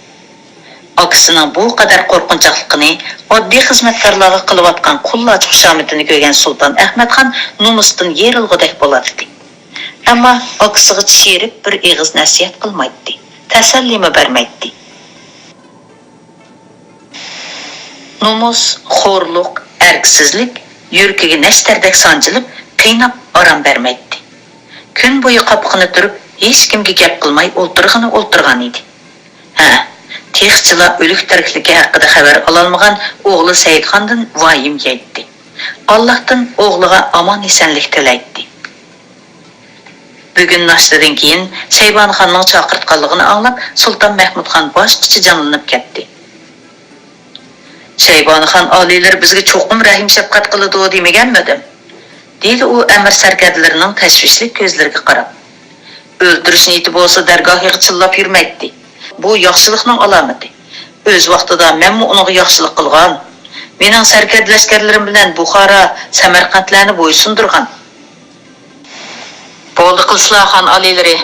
ئاكىسىنىڭ بۇ قەدەر قورقۇنچاقلىقىنى، ئاددىي خىزمەتكارلارغا قىلىۋاتقان قۇللاچ خۇشامىتىنى كۆرگەن سۇلتان ئەخمەتخان نومۇستىن يېرىلغۇدەك بولاتتى. ئەمما ئاكىسىغا چىرىپ بىر ئېغىز نەسىھەت قىلمايتتى، تەسەللىمۇ بەرمەيتتى. نومۇس، خورلۇق، ئەركىسىزلىك يۈرىكىگە نەشتەردەك سانجىلىپ، قىيناپ ئارام بەرمەيتتى. كۈن بويى قاپىقىنى تۈرۈپ، ھېچكىمگە گەپ قىلماي ئولتۇرغىنى ئولتۇرغان ئىدى. ھە، تېخىچىلا ئۆلۈك-تىرىكلىكى ھەققىدە خەۋەر ئالالمىغان ئوغلى سەئىدخاندىن ۋايىم يەيتتى. ئاللاھتىن ئوغلىغا ئامان-ئېسەنلىك تىلەيتتى. بۈگۈن ناشتىدىن كېيىن شەيبانىخاننىڭ چاقىرتقانلىقىنى ئاڭلاپ، سۇلتان مەھمۇدخان باشقىچە جانلىنىپ كەتتى. شەيبانىخان ئالىيلىرى بىزگە چوقۇم رەھىم-شەپقەت قىلىدۇ دېمىگەنمىدىم؟ دېدى ئۇ ئەمىر سەركەردىلىرىنىڭ تەشۋىشلىك كۆزلىرىگە قاراپ. ئۆلتۈرۈش نىيىتى بولسا دەرگاھىغا چىللاپ يۈرمەيتتى. بۇ ياخشىلىقنىڭ ئالامىتى. ئۆز ۋاقتىدا مەنمۇ ئۇنىڭغا ياخشىلىق قىلغان. مېنىڭ سەركەردە لەشكەرلىرىم بىلەن بۇخارا، سەمەرقەنتلەرنى بويسۇندۇرغان. بولدى قىلسىلا، خان ئالىيلىرى.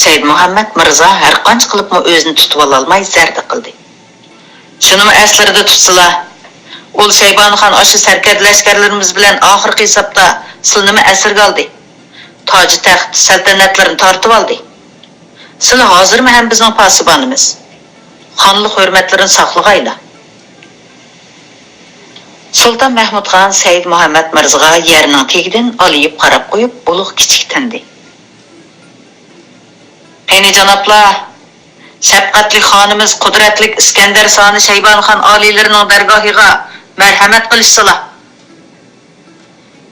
سەيدمۇھەممەد مىرزا ھەرقانچە قىلىپمۇ ئۆزىنى تۇتۇۋالالماي زەردە قىلدى. شۇنىمۇ ئەسلىرىدە تۇتسىلا، ئۇل شەيبانىخان ئاشۇ سەركەردە لەشكەرلىرىمىز بىلەن ئاخىرقى ھېسابتا سىلىنىمۇ ئەسىرگە ئالدى. تاجى تەخت، سەلتەنەتلىرىنى تارتىۋالدى. سىلى ھازىرمۇ ھەم بىزنىڭ پاسىبانىمىز. خانلىق ھۆرمەتلىرىنى ساقلىغايلا. سۇلتان مەھمۇدخان سەيدمۇھەممەد مىرزىغا يەرنىڭ تېگىدىن ئالىيىپ قاراپ قويۇپ، ئۇلۇغ كىچىك تىندى. قېنى جانابلار، شەپقەتلىك خانىمىز قۇدرەتلىك ئىسكەندەر سانى شەيبانىخان ئالىيلىرىنىڭ دەرگاھىغا مەرھەمەت قىلىشسىلا.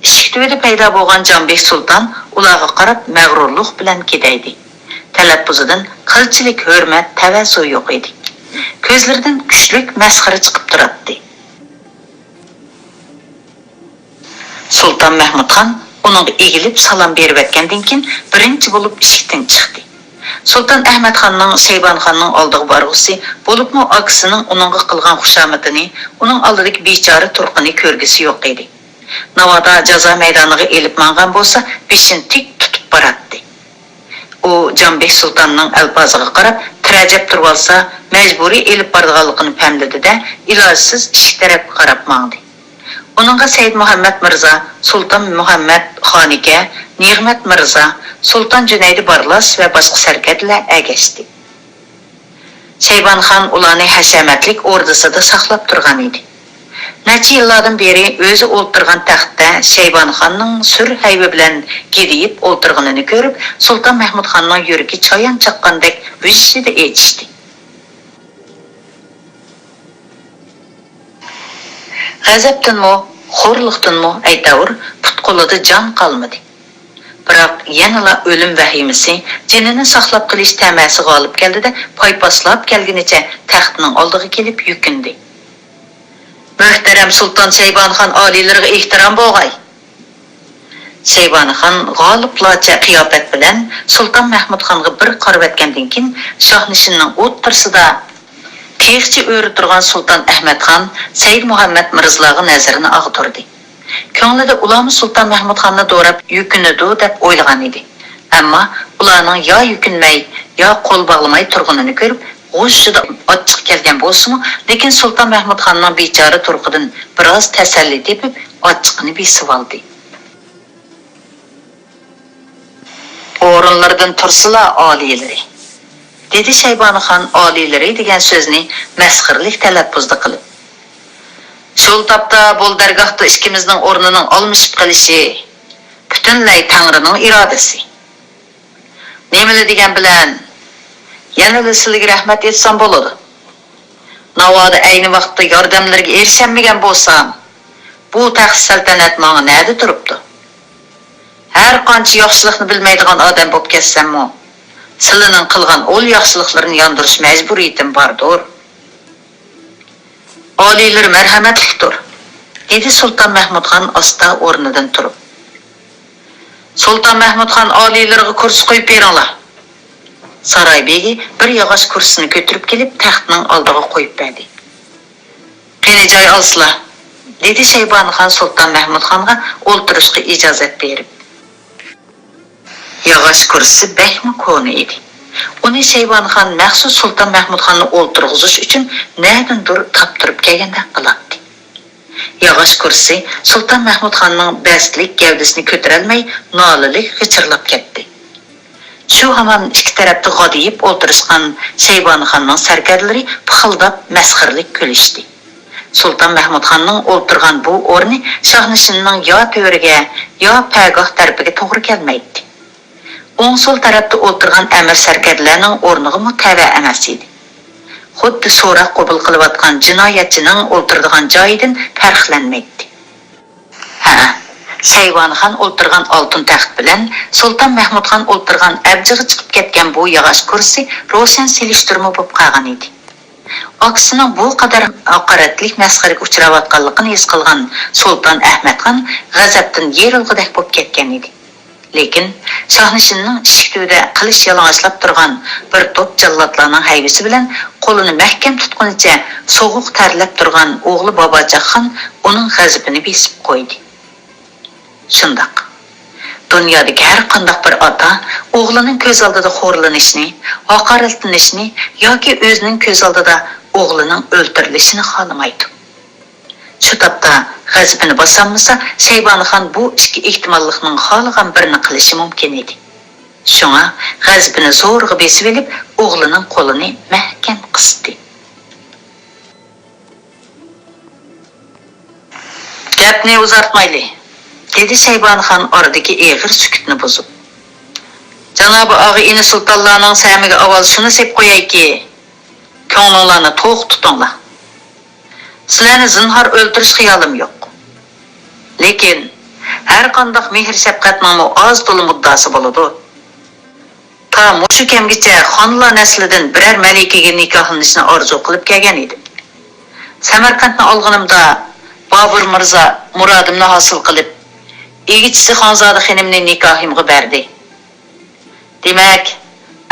ئىشىك تۈۋىدە پەيدا بولغان جانبېك سۇلتان ئۇلارغا قاراپ مەغرۇرلۇق بىلەن كېدەيدى. تەلەپپۇزىدىن قىلچىلىك ھۆرمەت، تەۋەزۇ يوق ئىدى. كۆزلىرىدىن كۈچلۈك مەسخىرە چىقىپ تۇراتتى. سۇلتان مەھمۇدخان ئۇنىڭغا ئېگىلىپ سالام بېرىۋەتكەندىن كېيىن، بىرىنچى بولۇپ ئىشىكتىن چىقتى. سۇلتان ئەھمەدخاننىڭ شەيبانىخاننىڭ ئالدىغا بارغۇسى، بولۇپمۇ ئاكىسىنىڭ ئۇنىڭغا قىلغان خۇشامىتىنى، ئۇنىڭ ئالدىدىكى بىچارە تۇرقىنى كۆرگۈسى يوق ئىدى. ناۋادا جازا مەيدانىغا ئېلىپ ماڭغان بولسا، بېشىنى تىك تۇتۇپ باراتتى. ئۇ جانبېك سۇلتاننىڭ ئەلپازىغا قاراپ، تىرەجەپ تۇرۇۋالسا، مەجبۇرىي ئېلىپ بارىدىغانلىقىنى پەملىدى-دە، ئىلاجسىز ئىشىك تەرەپكە قاراپ ماڭدى. ئۇنىڭغا سەيدمۇھەممەد مىرزا، سۇلتان مۇھەممەد خانىكە، نېغمەت مىرزا، سۇلتان جۈنەيدى بارلاس ۋە باشقا سەركەردىلەر ئەگەشتى. شەيبانىخان ئۇلارنى ھەشەمەتلىك ئوردىسىدا ساقلاپ تۇرغان ئىدى. نەچچە يىللاردىن بېرى ئۆزى ئولتۇرغان تەختتە شەيبانىخاننىڭ سۈر ھەيۋە بىلەن گىدىيىپ ئولتۇرغىنىنى كۆرۈپ، سۇلتان مەھمۇدخاننىڭ يۈرىكى چايان چاققاندەك ۋىژژىدە ئېچىشتى. غەزەپتىنمۇ، خورلۇقتىنمۇ ئەيتەۋۇر پۇت-قولىدا جان قالمىدى. بىراق يەنىلا ئۆلۈم ۋەھىمىسى، جېنىنى ساقلاپ قېلىش تەمەسى غالىب كەلدى-دە، پايپاسلاپ كەلگىنىچە تەختنىڭ ئالدىغا كېلىپ يۈكۈندى. مۆھتەرەم سۇلتان شەيبانىخان ئالىيلىرىغا ئېھتىرام بولغاي! شەيبانىخان غالىبلارچە قىياپەت بىلەن سۇلتان مەھمۇدخانغا بىر قارىۋەتكەندىن كېيىن، شاھنىشىننىڭ ئوتتۇرىسىدا تېخىچە ئۆرە تۇرغان سۇلتان ئەھمەدخان، سەيدمۇھەممەد مىرزىلارغا نەزىرىنى ئاغدۇردى. كۆڭلىدە ئۇلارمۇ سۇلتان مەھمۇدخاننى دوراپ يۈكۈنىدۇ دەپ ئويلىغان ئىدى. ئەمما ئۇلارنىڭ يا يۈكۈنمەي، يا قول باغلىماي تۇرغىنىنى كۆرۈپ، ھوشىدا ئاچچىق كەلگەن بولسىمۇ، لېكىن سۇلتان مەھمۇد خاننىڭ بىچارە تۇرقىدىن بىراز تەسەللى تېپىپ، ئاچچىقىنى بېسىۋالدى. «ئورۇنلىرىدىن تۇرسىلا، ئالىيلىرى!» دېدى شەيبانى خان ئالىيلىرى دېگەن سۆزنى مەسخىرىلىك تەلەپپۇزدا قىلىپ. «شۇ تاپتا بۇ دەرگاھتا ئىككىمىزنىڭ ئورنىنىڭ ئالمىشىپ قېلىشى پۈتۈنلەي تەڭرىنىڭ ئىرادىسى. نېمىلا دېگەن بىلەن، يەنىلا سىلىگە رەھمەت ئېيتسام بولىدۇ. ناۋادا ئەينى ۋاقىتتا ياردەملىرىگە ئېرىشەلمىگەن بولسام، بۇ تەخت سەلتەنەت ماڭا نەدە تۇرۇپتۇ؟ ھەر قانچە ياخشىلىقنى بىلمەيدىغان ئادەم بولۇپ كەتسەممۇ، سىلىنىڭ قىلغان ئۇل ياخشىلىقلىرىنى ياندۇرۇش مەجبۇرىيىتىم باردۇر.» «ئالىيلىرى مەرھەمەتلىكتۇر»، دېدى سۇلتان مەھمۇدخان ئاستا ئورنىدىن تۇرۇپ. «سۇلتان مەھمۇدخان ئالىيلىرىغا كۇرسا قويۇپ بېرىڭلار.» ساراي بېگى بىر ياغاچ كۇرسىنى كۆتۈرۈپ كېلىپ، تەختنىڭ ئالدىغا قويۇپ بەردى. «قېنى، جاي ئالسىلا»، دېدى شەيبانى خان سۇلتان مەھمۇدخانغا ئولتۇرۇشقا ئىجازەت بېرىپ. ياغاچ كۇرسىسى بەكمۇ كونا ئىدى. ئۇنى شەيبانى خان مەخسۇس سۇلتان مەھمۇدخاننى ئولتۇرغۇزۇش ئۈچۈن نەدىندۇر تاپتۇرۇپ كەلگەندەك قىلاتتى. ياغاچ كۇرسىسى سۇلتان مەھمۇدخاننىڭ بەستلىك گەۋدىسىنى كۆتۈرەلمەي، نالىلىك غىچىرلاپ كەتتى. شۇ ھامان ئىككى تەرەپتە غادىيىپ ئولتۇرۇشقان شەيبانى خاننىڭ سەركەردىلىرى پىخىلداپ مەسخىرىلىك كۈلۈشتى. سۇلتان مەھمۇدخاننىڭ ئولتۇرغان بۇ ئورنى شاھنىشىننىڭ يا تۆرىگە، يا پەگاھ تەرىپىگە توغرا كەلمەيتتى. ئوڭ-سول تەرەپتە ئولتۇرغان ئەمىر سەركەردىلەرنىڭ ئورنىغىمۇ تەۋە ئەمەس ئىدى. خۇددى سوراق قوبۇل قىلىۋاتقان جىنايەتچىنىڭ ئولتۇرىدىغان جايىدىن پەرقلەنمەيتتى. ھە، شەيۋانىخان ئولتۇرغان ئالتۇن تەخت بىلەن سۇلتان مەھمۇدخان ئولتۇرغان ئەبجىغا چىقىپ كەتكەن بۇ ياغاچ كۇرسى روشەن سېلىشتۇرما بولۇپ قالغان ئىدى. ئاكىسىنىڭ بۇ قەدەر ھاقارەتلىك مەسخىرىگە ئۇچراۋاتقانلىقىنى ھېس قىلغان سۇلتان ئەھمەتخان غەزەپتىن يېرىلغۇدەك بولۇپ كەتكەن ئىدى. لېكىن شاھنىشىننىڭ ئىشىك تۈۋىدە قىلىچ يالىڭاچلاپ تۇرغان بىر توپ جاللاتلارنىڭ ھەيۋىسى بىلەن قولىنى مەھكەم تۇتقىنىچە سوغۇق تەرلەپ تۇرغان ئوغلى باباجاقخان ئۇنىڭ غەزىپىنى بېسىپ قويدى. شۇنداق. دۇنيادىكى ھەر قانداق بىر ئاتا ئوغلىنىڭ كۆز ئالدىدا خورلىنىشنى، ھاقارەتلىنىشنى ياكى ئۆزىنىڭ كۆز ئالدىدا ئوغلىنىڭ ئۆلتۈرۈلۈشىنى خالىمايدۇ. شۇ تاپتا غەزىپىنى باسالمىسا، شەيبانىخان بۇ ئىككى ئېھتىماللىقنىڭ خالىغان بىرىنى قىلىشى مۇمكىن ئىدى. شۇڭا غەزىپىنى زورىغا بېسىۋېلىپ، ئوغلىنىڭ قولىنى مەھكەم قىستى. «گەپنى ئۇزارتمايلى»، دېدى شەيبانىخان ئارىدىكى ئېغىر سۈكۈتنى بۇزۇپ. «جانابى ئاغا ئىنى سۇلتانلارنىڭ سەمىگە ئاۋۋال شۇنى سېلىپ قويايكى، كۆڭلۈڭلارنى توق تۇتۇڭلار. سىلەرنى زىنھار ئۆلتۈرۈش خىيالىم يوق. لېكىن ھەر قانداق مېھىر-شەپقەتنىڭمۇ ئاز-تولا مۇددىئاسى بولىدۇ. تا مۇشۇ كەمگىچە خانلار نەسلىدىن بىرەر مەلىكىگە نىكاھلىنىشنى ئارزۇ قىلىپ كەلگەن ئىدىم. سەمەرقەنتنى ئالغىنىمدا، بابۇر مىرزا مۇرادىمنى ھاسىل قىلىپ، ئىگىچىسى خانزادە خېنىمنى نىكاھىمغا بەردى. دېمەك،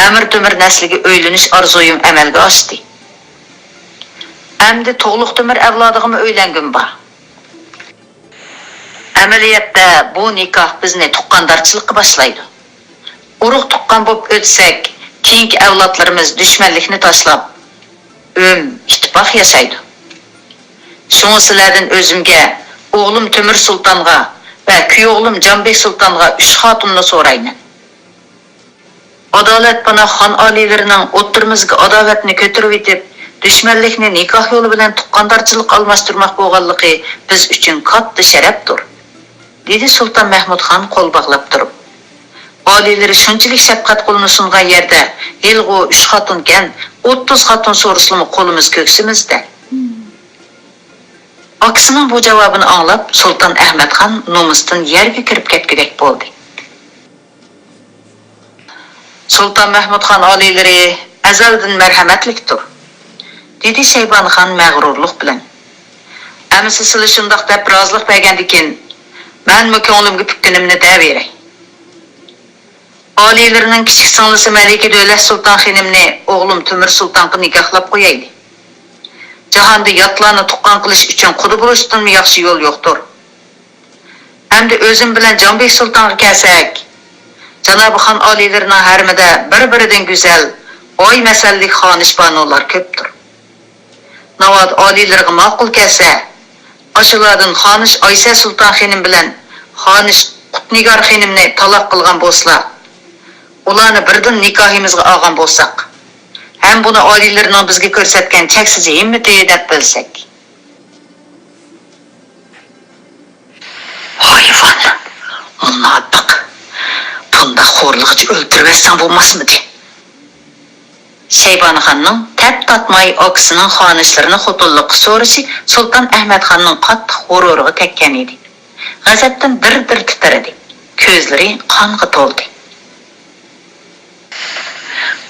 ئەمىر تۆمۈر نەسلىگە ئۆيلىنىش ئارزۇيۇم ئەمەلگە ئاشتى. ئەمدى تۇغلۇق تۆمۈر ئەۋلادىغىمۇ ئۆيلەنگۈم بار. ئەمەلىيەتتە بۇ نىكاھ بىزنى تۇغقاندارچىلىققا باشلايدۇ. ئۇرۇق-تۇغقان بولۇپ ئۆتسەك، كېيىنكى ئەۋلادلىرىمىز دۈشمەنلىكنى تاشلاپ، ئۆم، ئىتتىپاق ياسايدۇ. شۇڭا سىلەردىن ئۆزۈمگە، ئوغلۇم تۆمۈر سۇلتانغا ۋە كۈيئوغلۇم جانبېك سۇلتانغا ئۈچ خاتۇننى سورايمەن. ئادالەت پانا خان ئالىيلىرىنىڭ ئوتتۇرىمىزدىكى ئاداۋەتنى كۆتۈرۈۋېتىپ، دۈشمەنلىكنى نىكاھ يولى بىلەن تۇغقاندارچىلىققا ئالماشتۇرماق بولغانلىقى بىز ئۈچۈن كاتتا شەرەپتۇر، دېدى سۇلتان مەھمۇد خان قول باغلاپ تۇرۇپ. ئالىيلىرى شۇنچىلىك شەپقەت قولىنى سۇنغان يەردە، ھېلىغۇ ئۈچ خاتۇنكەن، ئوتتۇز خاتۇن سورىسىلىمۇ قولىمىز كۆكسىمىزدە. ئاكىسىنىڭ بۇ جاۋابىنى ئاڭلاپ، سۇلتان ئەھمەد خان نومۇستىن يەرگە كىرىپ كەتكۈدەك بولدى. سۇلتان مەھمۇد خان ئالىيلىرى ئەزەلدىن مەرھەمەتلىكتۇر، دېدى شەيبانى خان مەغرۇرلۇق بىلەن. ئەمىسە سىلى شۇنداق دەپ رازىلىق بەرگەندىكىن، مەنمۇ كۆڭلۈمگە پۈككىنىمنى دەۋېرەي. ئالىيلىرىنىڭ كىچىك سىڭلىسى مەلىكە دۆلەت سۇلتان خېنىمنى ئوغلۇم تۆمۈر سۇلتانغا نىكاھلاپ قويايلى. جاھاندا ياتلارنى تۇغقان قىلىش ئۈچۈن قۇدا بولۇشتىنمۇ ياخشى يول يوقتۇر. ئەمدى ئۆزۈم بىلەن جانبېك سۇلتانغا كەلسەك، جانابى خان ئالىيلىرىنىڭ ھەرىمىدە بىر-بىرىدىن گۈزەل باي مەسەللىك خانىش بانۇلار كۆپتۇر. ناۋادا ئالىيلىرىغا ماقۇل كەلسە، ئاشۇلاردىن خانىش ئايشە سۇلتان خېنىم بىلەن خانىش قۇتنىگار خېنىمنى تالاق قىلغان بولسىلا، ئۇلارنى بىردىن نىكاھىمىزغا ئالغان بولساق، ھەم بۇنى ئالىيلىرىنىڭ بىزگە كۆرسەتكەن چەكسىز ھىممىتى دەپ بىلسەك. ھايۋان! مۇناپىق! بۇنداق خورلىغۇچى ئۆلتۈرۈۋەتسەڭ بولماسمىدى؟ شەيبانىخاننىڭ تەپ تارتماي ئاكىسىنىڭ خانىشلىرىنى خوتۇنلۇققا سورىشى سۇلتان ئەھمەتخاننىڭ قاتتىق غۇرۇرىغا تەگكەن ئىدى. غەزەپتىن دىر-دىر تىترىدى، كۆزلىرى قانغا تولدى.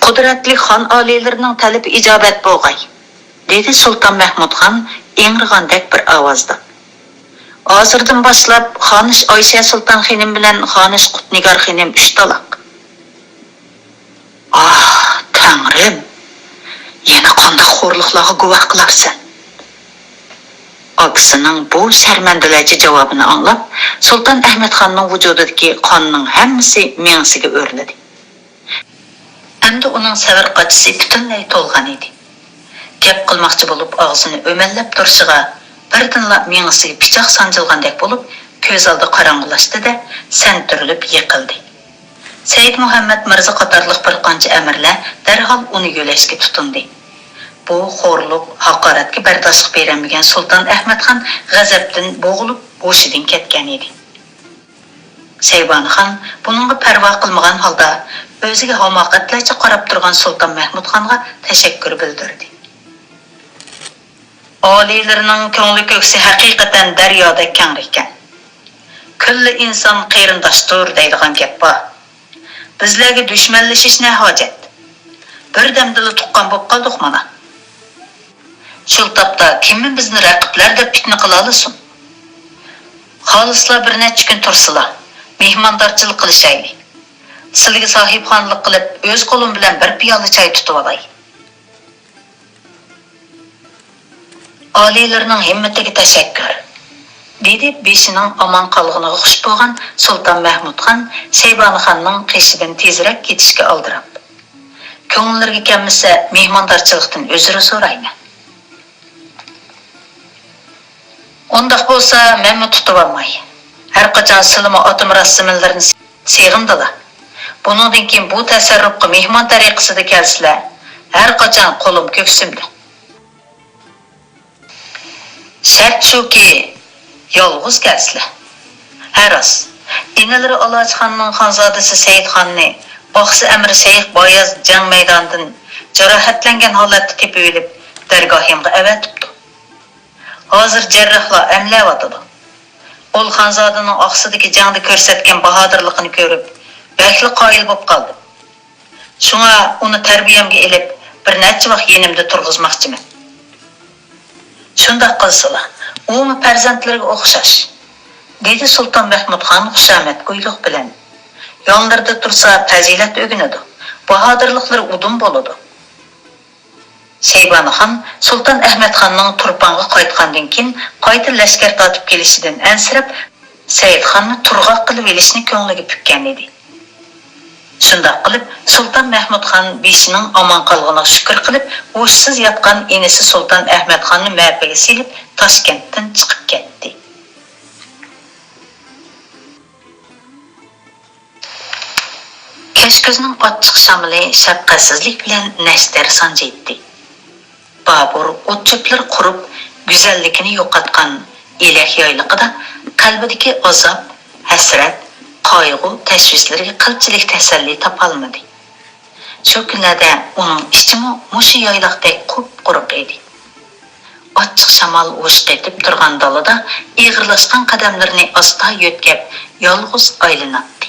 قۇدرەتلىك خان ئالىيلىرىنىڭ تەلىپى ئىجابەت بولغاي، دېدى سۇلتان مەھمۇدخان ئىڭرىغاندەك بىر ئاۋازدا. ھازىردىن باشلاپ خانىش ئايشە سۇلتان خېنىم بىلەن خانىش قۇتنىگار خېنىم ئۈچ تالاق. ئاھ، تەڭرىم! يەنە قانداق خورلۇقلارغا گۇۋاھ قىلارسەن؟ ئاكىسىنىڭ بۇ شەرمەندىلەرچە جاۋابىنى ئاڭلاپ، سۇلتان ئەھمەتخاننىڭ ۋۇجۇدىدىكى قاننىڭ ھەممىسى مېڭىسىگە ئۆرلىدى. ئەمدى ئۇنىڭ سەۋر قاچىسى پۈتۈنلەي تولغان ئىدى. گەپ قىلماقچى بولۇپ ئاغزىنى ئۆمەللەپ تۇرۇشىغا، بىردىنلا مېڭىسىگە پىچاق سانجىلغاندەك بولۇپ، كۆز ئالدى قاراڭغۇلاشتى-دە، سەنتۈرۈلۈپ يىقىلدى. سەيىد مۇھەممەد مىرزا قاتارلىق بىر قانچە ئەمىرلەر دەرھال ئۇنى يۆلەشكە تۇتۇندى. بۇ خورلۇق، ھاقارەتكە بەرداشلىق بېرەلمىگەن سۇلتان ئەھمەتخان غەزەپتىن بوغۇلۇپ، ھوشىدىن كەتكەن ئىدى. شەيبانىخان بۇنىڭغا پەرۋا قىلمىغان ھالدا ئۆزىگە ھاماقەتلەرچە قاراپ تۇرغان سۇلتان مەھمۇدخانغا تەشەككۈر بىلدۈردى. ئالىيلىرىنىڭ كۆڭلى كۆكسى ھەقىقەتەن دەريادەك كەڭ ئىكەن. «كۈللى ئىنسان قېرىنداشتۇر» دەيدىغان گەپ بار. بىزلەرگە دۈشمەنلىشىش نە ھاجەت؟ بىردەمدىلا تۇغقان بولۇپ قالدۇق مانا. شۇ تاپتا كىممۇ بىزنى رەقىبلەر دەپ پىتنە قىلالىسۇن؟ خالىسلا بىر نەچچە كۈن تۇرسىلا، مېھماندارچىلىق قىلىشايلى. سىلىگە ساھىبخانلىق قىلىپ، ئۆز قولۇم بىلەن بىر پىيالە چاي تۇتۇۋالاي. ئالىيلىرىنىڭ ھىممىتىگە تەشەككۈر، دېدى بېشىنىڭ ئامان قالغىنىغا خۇش بولغان سۇلتان مەھمۇدخان شەيبانىخاننىڭ قېشىدىن تېزرەك كېتىشكە ئالدىراپ. كۆڭۈللىرىگە كەلمىسە، مېھماندارچىلىقتىن ئۆزرە سورايمەن. ئۇنداق بولسا، مەنمۇ تۇتۇۋالماي. ھەرقاچان سىلىمۇ ئاتىمۇرات زېمىنلىرىنى سېغىندىلا. بۇنىڭدىن كېيىن بۇ تەسەررۇپقا مېھمان تەرىقىسىدە كەلسىلە، ھەرقاچان قولۇم كۆكسۈمدە. شەرت شۇكى، يالغۇز كەلسىلە. ھە، راست. ئىنىلىرى ئالاچىخاننىڭ خانزادىسى سەئىدخاننى ئاقسۇ ئەمىرى شەيخ باياز جەڭ مەيدانىدىن جاراھەتلەنگەن ھالەتتە تېپىۋېلىپ، دەرگاھىمغا ئەۋەتىپتۇ. ھازىر جەرراھلار ئەملەۋاتىدۇ. ئۇل خانزادىنىڭ ئاقسۇدىكى جەڭدە كۆرسەتكەن باھادىرلىقىنى كۆرۈپ، بەكلا قايىل بولۇپ قالدىم. شۇڭا ئۇنى تەربىيەمگە ئېلىپ، بىر نەچچە ۋاق يېنىمدا تۇرغۇزماقچىمەن. شۇنداق قىلسىلا، ئۇمۇ پەرزەنتلىرىگە ئوخشاش، دېدى سۇلتان مەھمۇدخان خۇشامەتگويلۇق بىلەن. يانلىرىدا تۇرسا پەزىلەت ئۆگىنىدۇ، باھادىرلىقلىرى ئۇدۇم بولىدۇ. شەيبانىخان سۇلتان ئەھمەتخاننىڭ تۇرپانغا قايتقاندىن كېيىن قايتا لەشكەر تارتىپ كېلىشىدىن ئەنسىرەپ، سەئىدخاننى تۇرغاق قىلىۋېلىشنى كۆڭلىگە پۈككەن ئىدى. شۇنداق قىلىپ، سۇلتان مەھمۇدخان بېشىنىڭ ئامان قالغىنىغا شۈكۈر قىلىپ، ھوشسىز ياتقان ئىنىسى سۇلتان ئەھمەتخاننى مەپىگە سېلىپ، تاشكەنتتىن چىقىپ كەتتى. كەچكۈزنىڭ ئاچچىق شامىلى شەپقەتسىزلىك بىلەن نەشتەر سانجىيتتى. بابۇر ئوت-چۆپلىرى قۇرۇپ، گۈزەللىكىنى يوقاتقان ئېلەك يايلىقىدا قەلبىدىكى ئازاب، ھەسرەت، قايغۇ، تەشۋىشلىرىگە قىلچىلىك تەسەللى تاپالمىدى. شۇ كۈنلەردە ئۇنىڭ ئىچىمۇ مۇشۇ يايلاقتەك قۇپقۇرۇق ئىدى. ئاچچىق شامال ھوش قېتىپ تۇرغان دالىدا ئېغىرلاشقان قەدەملىرىنى ئاستا يۆتكەپ، يالغۇز ئايلىناتتى.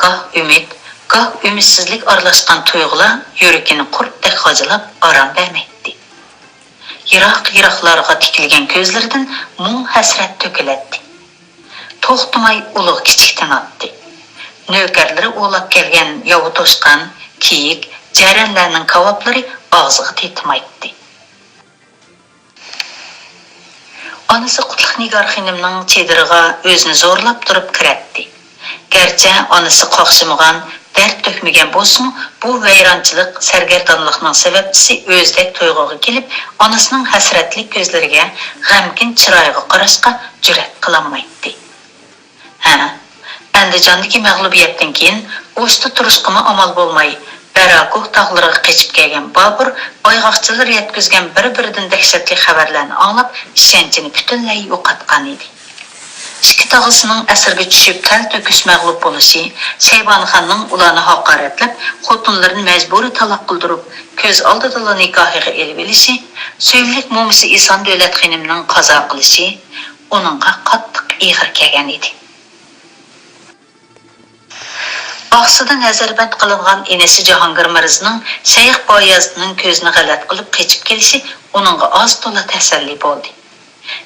گاھ ئۈمىد، گاھ ئۈمىدسىزلىك ئارىلاشقان تۇيغۇلار يۈرىكىنى قۇرتتەك غاجىلاپ ئارام بەرمەيتتى. يىراق-يىراقلارغا تىكىلگەن كۆزلىرىدىن مۇڭ-ھەسرەت تۆكۈلەتتى. توختىماي ئۇلۇغ-كىچىك تىناتتى. نۆكەرلىرى ئوۋلاپ كەلگەن ياۋا توشقان، كېيىك، جەرەنلەرنىڭ كاۋاپلىرى ئاغزىغا تېتىمايتتى. ئانىسى قۇتلۇق نىگار خېنىمنىڭ چېدىرىغا ئۆزىنى زورلاپ تۇرۇپ كىرەتتى. گەرچە ئانىسى قاقشىمىغان، دەرد تۆكمىگەن بولسىمۇ، بۇ ۋەيرانچىلىق، سەرگەردانلىقنىڭ سەۋەبچىسى ئۆزىدەك تۇيغۇغا كېلىپ، ئانىسىنىڭ ھەسرەتلىك كۆزلىرىگە، غەمكىن چىرايىغا قاراشقا جۈرئەت قىلالمايتتى. ھە، ئەندىجاندىكى مەغلۇبىيەتتىن كېيىن ئوشتا تۇرۇشقىمۇ ئامال بولماي، بەراكوھ تاغلىرىغا قېچىپ كەلگەن بابۇر ئايغاقچىلار يەتكۈزگەن بىر-بىرىدىن دەھشەتلىك خەۋەرلەرنى ئاڭلاپ، ئىشەنچىنى پۈتۈنلەي يوقاتقانىدى. ئىككى تاغىسىنىڭ ئەسىرگە چۈشۈپ، تەلتۆكۈس مەغلۇپ بولۇشى، شەيبانىخاننىڭ ئۇلارنى ھاقارەتلەپ، خوتۇنلىرىنى مەجبۇرىي تالاق قىلدۇرۇپ، كۆز ئالدىدىلا نىكاھىغا ئېلىۋېلىشى، سۆيۈملۈك مومىسى ئېسان دۆلەت خېنىمنىڭ قازا قىلىشى ئۇنىڭغا قاتتىق ئېغىر كەلگەن ئىدى. ئاقسۇدا نەزەربەند قىلىنغان ئىنىسى جاھانگىر مىرزىنىڭ شەيخ بايازىدنىڭ كۆزىنى غەلەت قىلىپ قېچىپ كېلىشى ئۇنىڭغا ئاز تولا تەسەللى بولدى.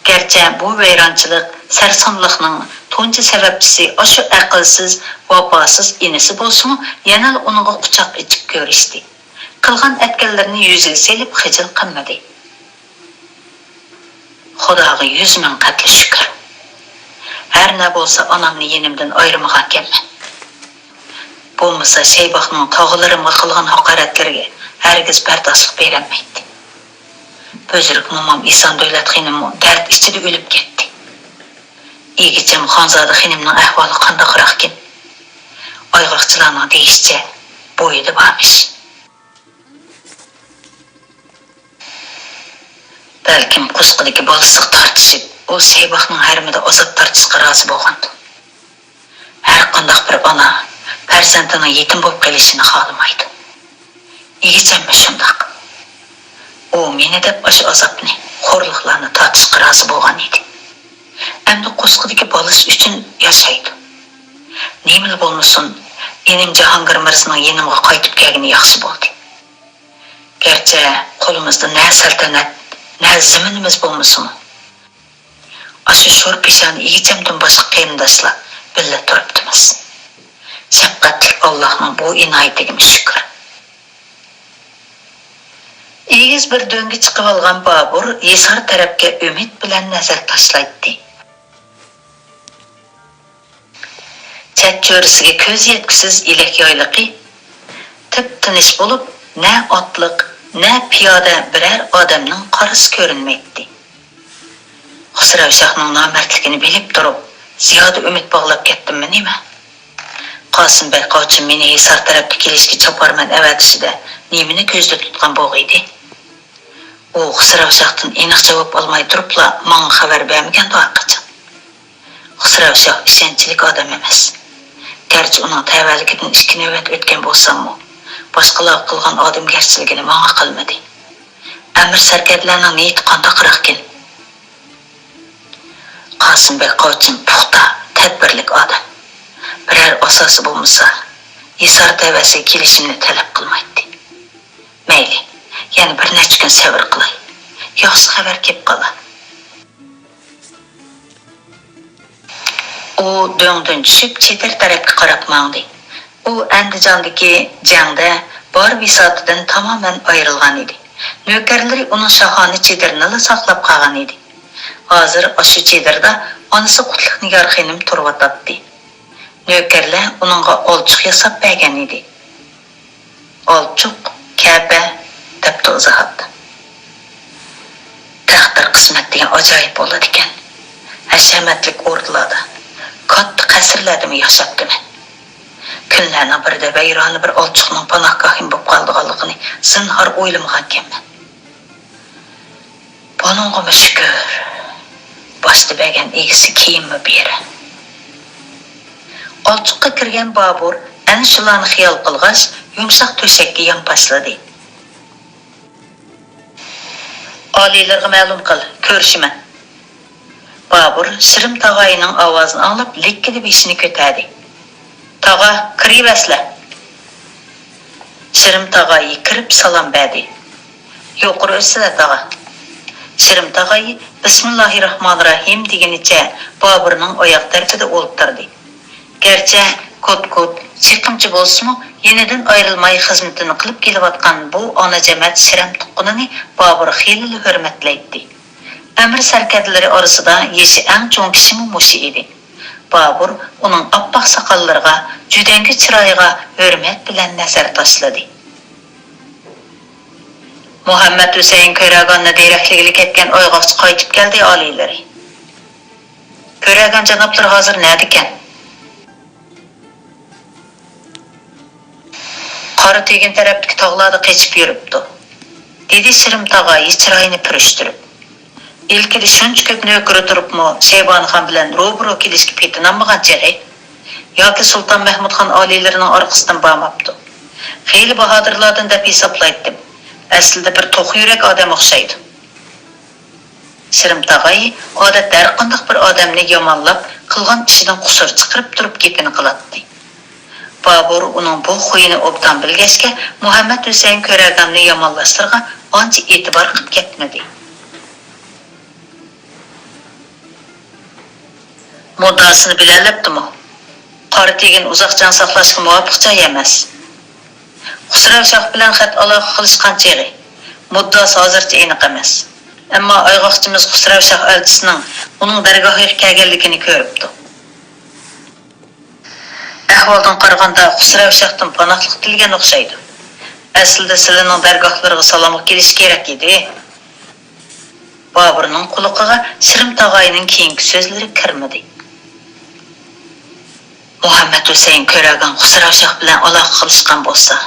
گەرچە بۇ ۋەيرانچىلىق، سەرسانلىقنىڭ تۇنجى سەۋەبچىسى ئاشۇ ئەقىلسىز، ۋاپاسىز ئىنىسى بولسىمۇ، يەنىلا ئۇنىڭغا قۇچاق ئېچىپ كۆرۈشتى. قىلغان ئەتكەنلىرىنى يۈزىگە سېلىپ خىجىل قىلمىدى. خۇداغا يۈز مىڭ قەتلى شۈكۈر. ھەر نە بولسا ئانامنى يېنىمدىن ئايرىمىغانكەنمەن. بولمىسا شەيباخنىڭ تاغىلىرىمغا قىلغان ھاقارەتلىرىگە ھەرگىز بەرداشلىق بېرەلمەيتتى. بۈزرۈك مومام ئېسان دۆلەت خېنىممۇ دەرد ئىچىدە ئۆلۈپ كەتتى. ئىگىچەم خانزادە خېنىمنىڭ ئەھۋالى قانداقراقكىن؟ ئايغاقچىلارنىڭ دېيىشىچە، بويىدا بارمىش. بەلكىم قۇسقىدىكى بالىسىغا تارتىشىپ، ئۇ شەيباخنىڭ ھەرىمىدە ئازاب تارتىشقا رازى بولغاندۇ. ھەرقانداق بىر ئانا پەرزەنتىنىڭ يېتىم بولۇپ قېلىشىنى خالىمايدۇ. ئىگىچەممۇ شۇنداق. ئۇ مېنى دەپ ئاشۇ ئازابنى، خورلۇقلارنى تارتىشقا رازى بولغان ئىدى. ئەمدى قۇسقىدىكى بالىسى ئۈچۈن ياشايدۇ. نېمىلا بولمىسۇن، ئىنىم جاھانگىر مىرزىنىڭ يېنىمغا قايتىپ كەلگىنى ياخشى بولدى. گەرچە قولىمىزدا نە سەلتەنەت، نە زېمىنىمىز بولمىسىمۇ، ئاشۇ شور پېشانە ئىگىچەمدىن باشقا قېرىنداشلار بىللە تۇرۇپتىمىز. شەپقەتلىك ئاللاھنىڭ بۇ ئىنايىتىگىمۇ شۈكۈر. ئېگىز بىر دۆڭگە چىقىۋالغان بابۇر ھىسار تەرەپكە ئۈمىد بىلەن نەزەر تاشلايتتى. چەت چۆرىسىگە كۆز يەتكۈسىز ئىلەك يايلىقى تىپتىنىش بولۇپ، نە ئاتلىق، نە پىيادە بىرەر ئادەمنىڭ قارىسى كۆرۈنمەيتتى. خۇسراۋ شاھنىڭ نامەردلىكىنى بىلىپ تۇرۇپ، زىيادە ئۈمىد باغلاپ كەتتىممۇ نېمە؟ قاسىم بەگ قاچا مېنى ھىسار تەرەپكە كېلىشكە چاپارمەن ئەۋەتىشىدە نېمىنى كۆزدە تۇتقان بوغىيدى؟ ئۇ خۇسراۋ شاھتىن ئېنىق جاۋاب ئالماي تۇرۇپلا ماڭا خەۋەر بەرمىگەندۇ ھەرقاچان. خۇسراۋ شاھ ئىشەنچلىك ئادەم ئەمەس. گەرچە ئۇنىڭ تەۋەلىكىدىن ئىككى نۆۋەت ئۆتكەن بولساممۇ، باشقىلارغا قىلغان ئادەمگەرچىلىكىنى ماڭا قىلمىدى. ئەمىر سەركەردىلەرنىڭ نىيىتى قانداقراقكىن؟ قاسىم بەگ قاچىم پۇختا، تەدبىرلىك ئادەم. بىرەر ئاساسى بولمىسا، ھىسار تەۋەسىگە كېلىشىمنى تەلەپ قىلمايتتى. مەيلى، يەنە بىر نەچچە كۈن سەۋر قىلاي. ياخشى خەۋەر كېلىپ قالار. ئۇ دۆڭدىن چۈشۈپ، چېدىر تەرەپكە قاراپ ماڭدى. ئۇ ئەندىجاندىكى جەڭدە بار بىساتىدىن تامامەن ئايرىلغان ئىدى. نۆكەرلىرى ئۇنىڭ شاھانە چېدىرىنىلا ساقلاپ قالغان ئىدى. ھازىر ئاشۇ چېدىردا ئانىسى قۇتلۇق نىگار خېنىم تۇرۇۋاتاتتى. نۆكەرلەر ئۇنىڭغا ئالچۇق ياساپ بەرگەن ئىدى. ئالچۇق، كەپە، دەپتۇ ئىزاھات. تەقدىر قىسمەت دېگەن ئاجايىپ بولىدىكەن. ھەشەمەتلىك ئوردىلاردا، كاتتا قەسىرلەردىمۇ ياشاپتىمەن. كۈنلەرنىڭ بىرىدە ۋەيرانە بىر ئالچۇقنىڭ پاناھگاھىم بولۇپ قالىدىغانلىقىنى زىنھار ئويلىمىغانىكەنمەن. بۇنىڭغىمۇ شۈكۈر، باشتا بەرگەن ئىگىسى كېيىنمۇ بېرە. ئالچۇققا كىرگەن بابۇر ئەنە شۇلارنى خىيال قىلغاچ، يۇمشاق تۆشەككە يانپاشلىدى. ئالىيلىرىغا مەلۇم قىل، كۆرۈشىمەن. بابۇر شىرىم تاغايىنىڭ ئاۋازىنى ئاڭلاپ، لىككىدە بېشىنى كۆتەردى. تاغا، كىرىۋەرسىلە! شىرىم تاغايى كىرىپ سالام بەردى. يۇقىرى ئۆتسىلە، تاغا! شىرىم تاغايى بىسمىللاھىرراھمانىرراھىم دېگىنىچە بابۇرنىڭ ئاياغ تەرىپىدە ئولتۇردى. گەرچە كوت-كوت، چېقىمچى بولسىمۇ، يېنىدىن ئايرىلماي خىزمىتىنى قىلىپ كېلىۋاتقان بۇ ئانا جەمەت شىرەم تۇغقىنىنى بابۇر خېلىلا ھۆرمەتلەيتتى. ئەمىر سەركەردىلىرى ئارىسىدا يېشى ئەڭ چوڭ كىشىمۇ مۇشۇ ئىدى. بابۇر ئۇنىڭ ئاپئاق ساقاللىرىغا، جۈدەڭگۈ چىرايىغا ھۆرمەت بىلەن نەزەر تاشلىدى. مۇھەممەد ھۈسەيىن كۆرەگاننى دېرەكلىگىلى كەتكەن ئايغاقچى قايتىپ كەلدى، ئالىيلىرى. كۆرەگان جانابلىرى ھازىر نەدىكەن؟ قارا تېگىن تەرەپتىكى تاغلاردا قېچىپ يۈرۈپتۇ، دېدى شىرىم تاغايى چىرايىنى پۈرۈشتۈرۈپ. ئىلكىدە شۇنچە كۆپ نۆكىرى تۇرۇپمۇ شەيبانى خان بىلەن روبىرو كېلىشكە پېتىنالمىغان چېغى؟ ياكى سۇلتان مەھمۇد خان ئالىيلىرىنىڭ ئارقىسىدىن بارماپتۇ؟ خېلى باھادىرلاردىن دەپ ھېسابلايتتىم. ئەسلىدە بىر توخۇ يۈرەك ئادەم ئوخشايدۇ. شىرىم تاغايى ئادەتتە ھەرقانداق بىر ئادەمنى يامانلاپ، قىلغان ئىشىدىن قۇسۇر چىقىرىپ تۇرۇپ گېپىنى قىلاتتى. بابۇر ئۇنىڭ بۇ خۇيىنى ئوبدان بىلگەچكە، مۇھەممەد ھۈسەيىن كۆرەگەننى يامانلاشلىرىغا ئانچە ئېتىبار قىلىپ كەتمىدى. مۇددىئاسىنى بىلەلەپتىمۇ؟ قارا تېگىن ئۇزاق جان ساقلاشقا مۇۋاپىق جاي ئەمەس. خۇسراۋ شاھ بىلەن خەت ئالاقە قىلىشقان چېغى؟ مۇددىئاسى ھازىرچە ئېنىق ئەمەس. ئەمما ئايغاقچىمىز خۇسراۋ شاھ ئەلچىسىنىڭ ئۇنىڭ دەرگاھىغا كەلگەنلىكىنى كۆرۈپتۇ. ئەھۋالدىن قارىغاندا، خۇسراۋ شاھتىن پاناھلىق تىلىگەن ئوخشايدۇ. ئەسلىدە سىلىنىڭ دەرگاھلىرىغا سالامغا كېلىشى كېرەك ئىدى. بابۇرنىڭ قۇلىقىغا شىرىم تاغاينىڭ كېيىنكى سۆزلىرى كىرمىدى. مۇھەممەد ھۈسەيىن كۆرەگەن خۇسراۋ شاھ بىلەن ئالاقە قىلىشقان بولسا،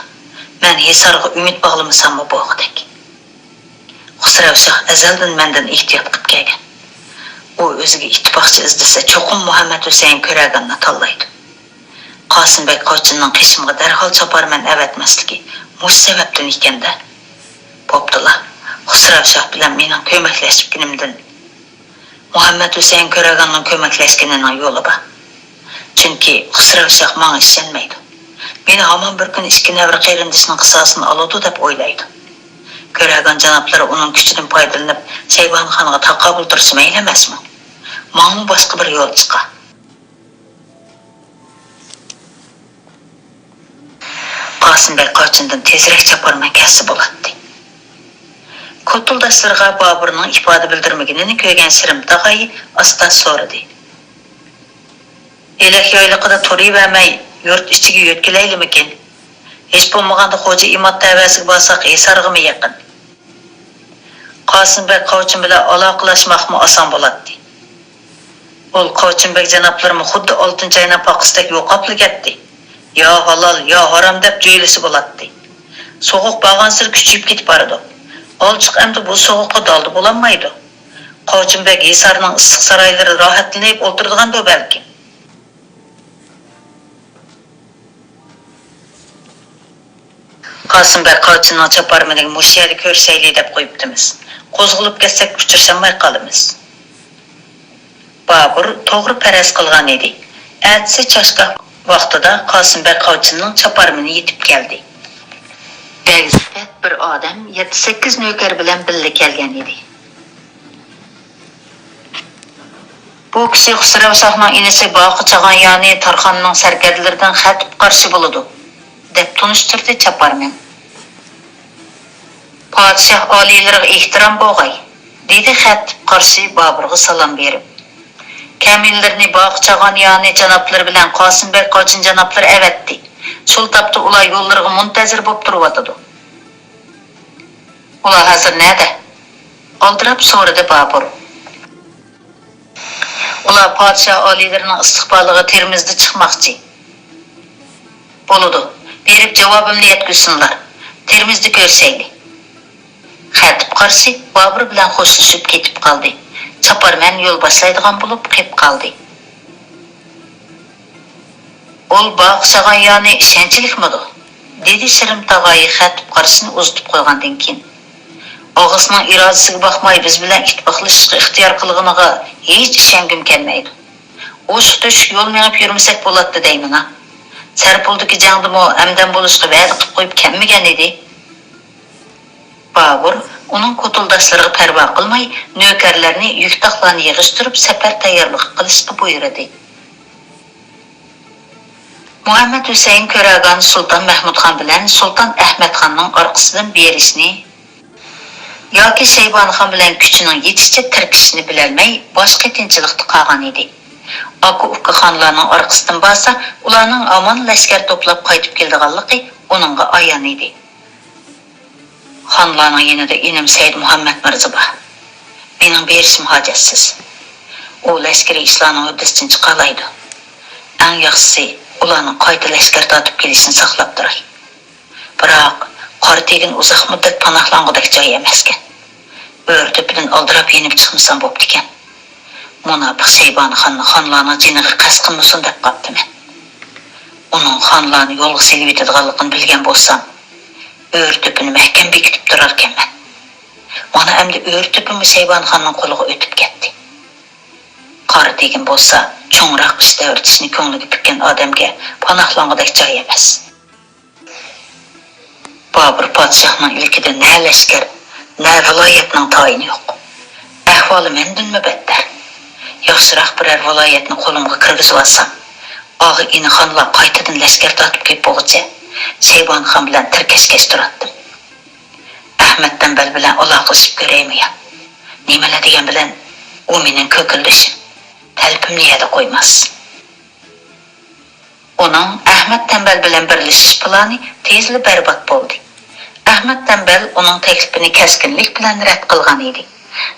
مەن ھېسارغا ئۈمىد باغلىمىساممۇ بولغۇدەك. خۇسراۋ شاھ ئەزەلدىن مەندىن ئېھتىيات قىلىپ كەلگەن. ئۇ ئۆزىگە ئىتتىپاقچى ئىزدىسە، چوقۇم مۇھەممەد ھۈسەيىن كۆرەگەننى تاللايدۇ. قاسىم بەگ قاۋچىنىڭ قېشىمغا دەرھال چاپارمەن ئەۋەتمەسلىكى مۇشۇ سەۋەبتىن ئىكەن-دە. بوپتۇلا، خۇسراۋ شاھ بىلەن مېنىڭ كۆمەكلەشكىنىمدىن مۇھەممەد ھۈسەيىن كۆرەگەننىڭ كۆمەكلەشكىنىنىڭ يولى بار. چۈنكى خۇسراۋ شاھ ماڭا ئىشەنمەيدۇ. مېنى ھامان بىر كۈنى ئىككى نەۋرە قېرىندىشىنىڭ قىساسىنى ئالىدۇ دەپ ئويلايدۇ. كۆرەگەن جانابلىرى ئۇنىڭ كۈچىدىن پايدىلىنىپ، شەيبانى خانغا تاقابىل تۇرسا مەيلى ئەمەسمۇ؟ ماڭىمۇ باشقا بىر يول چىقار. قاسىم بەگ قاچىندىن تېزرەك چاپارمەن كەتسە بولاتتى. كوتۇلداشلىرىغا بابۇرنىڭ ئىپادە بىلدۈرمىگىنىنى كۆرگەن شىرىم تاغايى ئاستا سورىدى. ئېلەك يايلىقىدا تۇرۇۋەرمەي، يۇرت ئىچىگە يۆتكىلەيلىمىكىن؟ ھېچ بولمىغاندا خوجا ئىماد تەۋەسىگە بارساق، ھېسارغىمۇ يېقىن. قاسىم بەگ قاۋچىن بىلەن ئالاقىلاشماقمۇ ئاسان بولاتتى. ئۇل قاۋچىن بەگ جانابلىرىمۇ خۇددى ئالتۇن چايناق پاقىسىدەك يوقاپلا كەتتى. يا ھالال، يا ھارام دەپ جۆيلىسە بولاتتى. سوغۇق بارغانسېرى كۈچىيىپ كېتىپ بارىدۇ. ئالچىق ئەمدى بۇ سوغۇققا دالدا بولالمايدۇ. قاۋچىن بەگ ھېسارنىڭ ئىسسىق سارايلىرىدا راھەتلىنىپ ئولتۇرىدىغاندۇ بەلكىم. قاسىم بەگ قاۋچىنىڭ چاپارمىنىگە مۇشۇ يەردە كۆرۈشەيلى دەپ قويۇپتىمىز. قوزغىلىپ كەتسەك ئۇچرىشالماي قالىمىز. بابۇر توغرا پەرەز قىلغان ئىدى. ئەتىسى چاشگاھ ۋاقتىدا قاسىم بەگ قاۋچىنىڭ چاپارمىنى يېتىپ كەلدى. بەگ سەت بىر ئادەم يەتتە-سەككىز نۆكەر بىلەن بىللە كەلگەن ئىدى. بۇ كىشى خۇسراۋ شاھنىڭ ئىنىسى باقى چاغان يانى تارخاننىڭ سەركەردىلىرىدىن خەتىپ قارشى بولىدۇ، دەپ تونۇشتۇردى چاپارمەن. پادىشاھ ئالىيلىرىغا ئېھتىرام بولغاي، دېدى خەتىپ قارشى بابۇرغا سالام بېرىپ. كامىللىرىنى باقى چاغان يانى جانابلىرى بىلەن قاسىم بەگ قاچىن جانابلىرى ئەۋەتتى. شۇ تاپتا ئۇلار يوللىرىغا مۇنتەزىر بولۇپ تۇرۇۋاتىدۇ. ئۇلار ھازىر نەدە؟ ئالدىراپ سورىدى بابۇر. ئۇلار پادىشاھ ئالىيلىرىنىڭ ئىستىقبالىغا تېرمىزدە چىقماقچى. بولىدۇ، بېرىپ جاۋابىمنى يەتكۈزسۇنلار. تېرمىزدە كۆرۈشەيلى. خەتىپ قارشى بابۇر بىلەن خوشلىشىپ كېتىپ قالدى. چاپارمەن يول باشلايدىغان بولۇپ قېپ قالدى. ئۇل باقى چاغان يانى ئىشەنچلىكمىدۇ؟ دېدى شىرىم تاغايى خەتىپ قارشىنى ئۇزىتىپ قويغاندىن كېيىن. ئاغىسىنىڭ ئىرادىسىگە باقماي بىز بىلەن ئىتتىپاقلىشىشقا ئىختىيار قىلغىنىغا ھېچ ئىشەنگۈم كەلمەيدۇ. ئوشۇق-تۆشۈك يول مېڭىپ يۈرمىسەك بولاتتى دەيمەن ھا. سەرپۇلدىكى جەڭدىمۇ ھەمدەم بولۇشقا ۋەدە قىلىپ قويۇپ كەلمىگەن ئىدى. بابۇر ئۇنىڭ كوتۇلداشلىرىغا پەرۋا قىلماي، نۆكەرلەرنى يۈك-تاقلارنى يىغىشتۇرۇپ، سەپەر تەييارلىقى قىلىشقا بۇيرۇدى. مۇھەممەد ھۈسەيىن كۆرەگان سۇلتان مەھمۇد خان بىلەن سۇلتان ئەھمەد خاننىڭ ئارقىسىدىن بېرىشنى ياكى شەيبانى خان بىلەن كۈچىنىڭ يېتىشىچە تىركىشىشنى بىلەلمەي، باش قېتىنچىلىقتا قالغان ئىدى. ئاكا-ئۇكا خانلارنىڭ ئارقىسىدىن بارسا، ئۇلارنىڭ ھامان لەشكەر توپلاپ قايتىپ كېلىدىغانلىقى ئۇنىڭغا ئايان ئىدى. خانلارنىڭ يېنىدا ئىنىم سەيدى مۇھەممەد مىرزا بار. مېنىڭ بېرىشىم ھاجەتسىز. ئۇ لەشكىرىي ئىشلارنىڭ ھۆددىسىدىن چىقالايدۇ. ئەڭ ياخشىسى، ئۇلارنىڭ قايتا لەشكەر تارتىپ كېلىشىنى ساقلاپ تۇراي. بىراق، قارا تېگىن ئۇزاق مۇددەت پاناھلانغۇدەك جاي ئەمەسكەن. ئۆرە تۆپىدىن ئالدىراپ يېنىپ چىقمىسام بوپتىكەن. مۇناپىق شەيبانىخاننى خانلارنىڭ جېنىغا قەست قىلمىسۇن دەپ قاپتىمەن. ئۇنىڭ خانلارنى يولغا سېلىۋېتىدىغانلىقىنى بىلگەن بولسام، ئۆرە تۆپىنى مەھكەم بېكىتىپ تۇراركەنمەن. مانا ئەمدى ئۆرە تۆپىمۇ شەيبانىخاننىڭ قولىغا ئۆتۈپ كەتتى. قارا تېگىن بولسا، چوڭراق ئىش تەۋرىتىشنى كۆڭلىگە پۈككەن ئادەمگە پاناھلانغۇدەك جاي ئەمەس. بابۇر پادىشاھنىڭ ئىلكىدە نە لەشكەر، نە ۋىلايەتنىڭ تايىنى يوق. ئەھۋالى مەندىنمۇ بەتتەر. ياخشىراق بىرەر ۋىلايەتنى قولۇمغا كىرگۈزۈۋالسام، ئاغا-ئىنى خانلار قايتىدىن لەشكەر تارتىپ كېلىپ بولغۇچە شەيبانىخان بىلەن تىركەشكەچ تۇراتتىم. ئەخمەت تەمبەل بىلەن ئالاقىلىشىپ كۆرەيمۇ يا؟ نېمىلا دېگەن بىلەن ئۇ مېنىڭ كۆكۈلدىشىم. تەلىپىمنى يەردە قويماس. ئۇنىڭ ئەخمەت تەمبەل بىلەن بىرلىشىش پىلانى تېزلا بەربات بولدى. ئەخمەت تەمبەل ئۇنىڭ تەكلىپىنى كەسكىنلىك بىلەن رەت قىلغان ئىدى.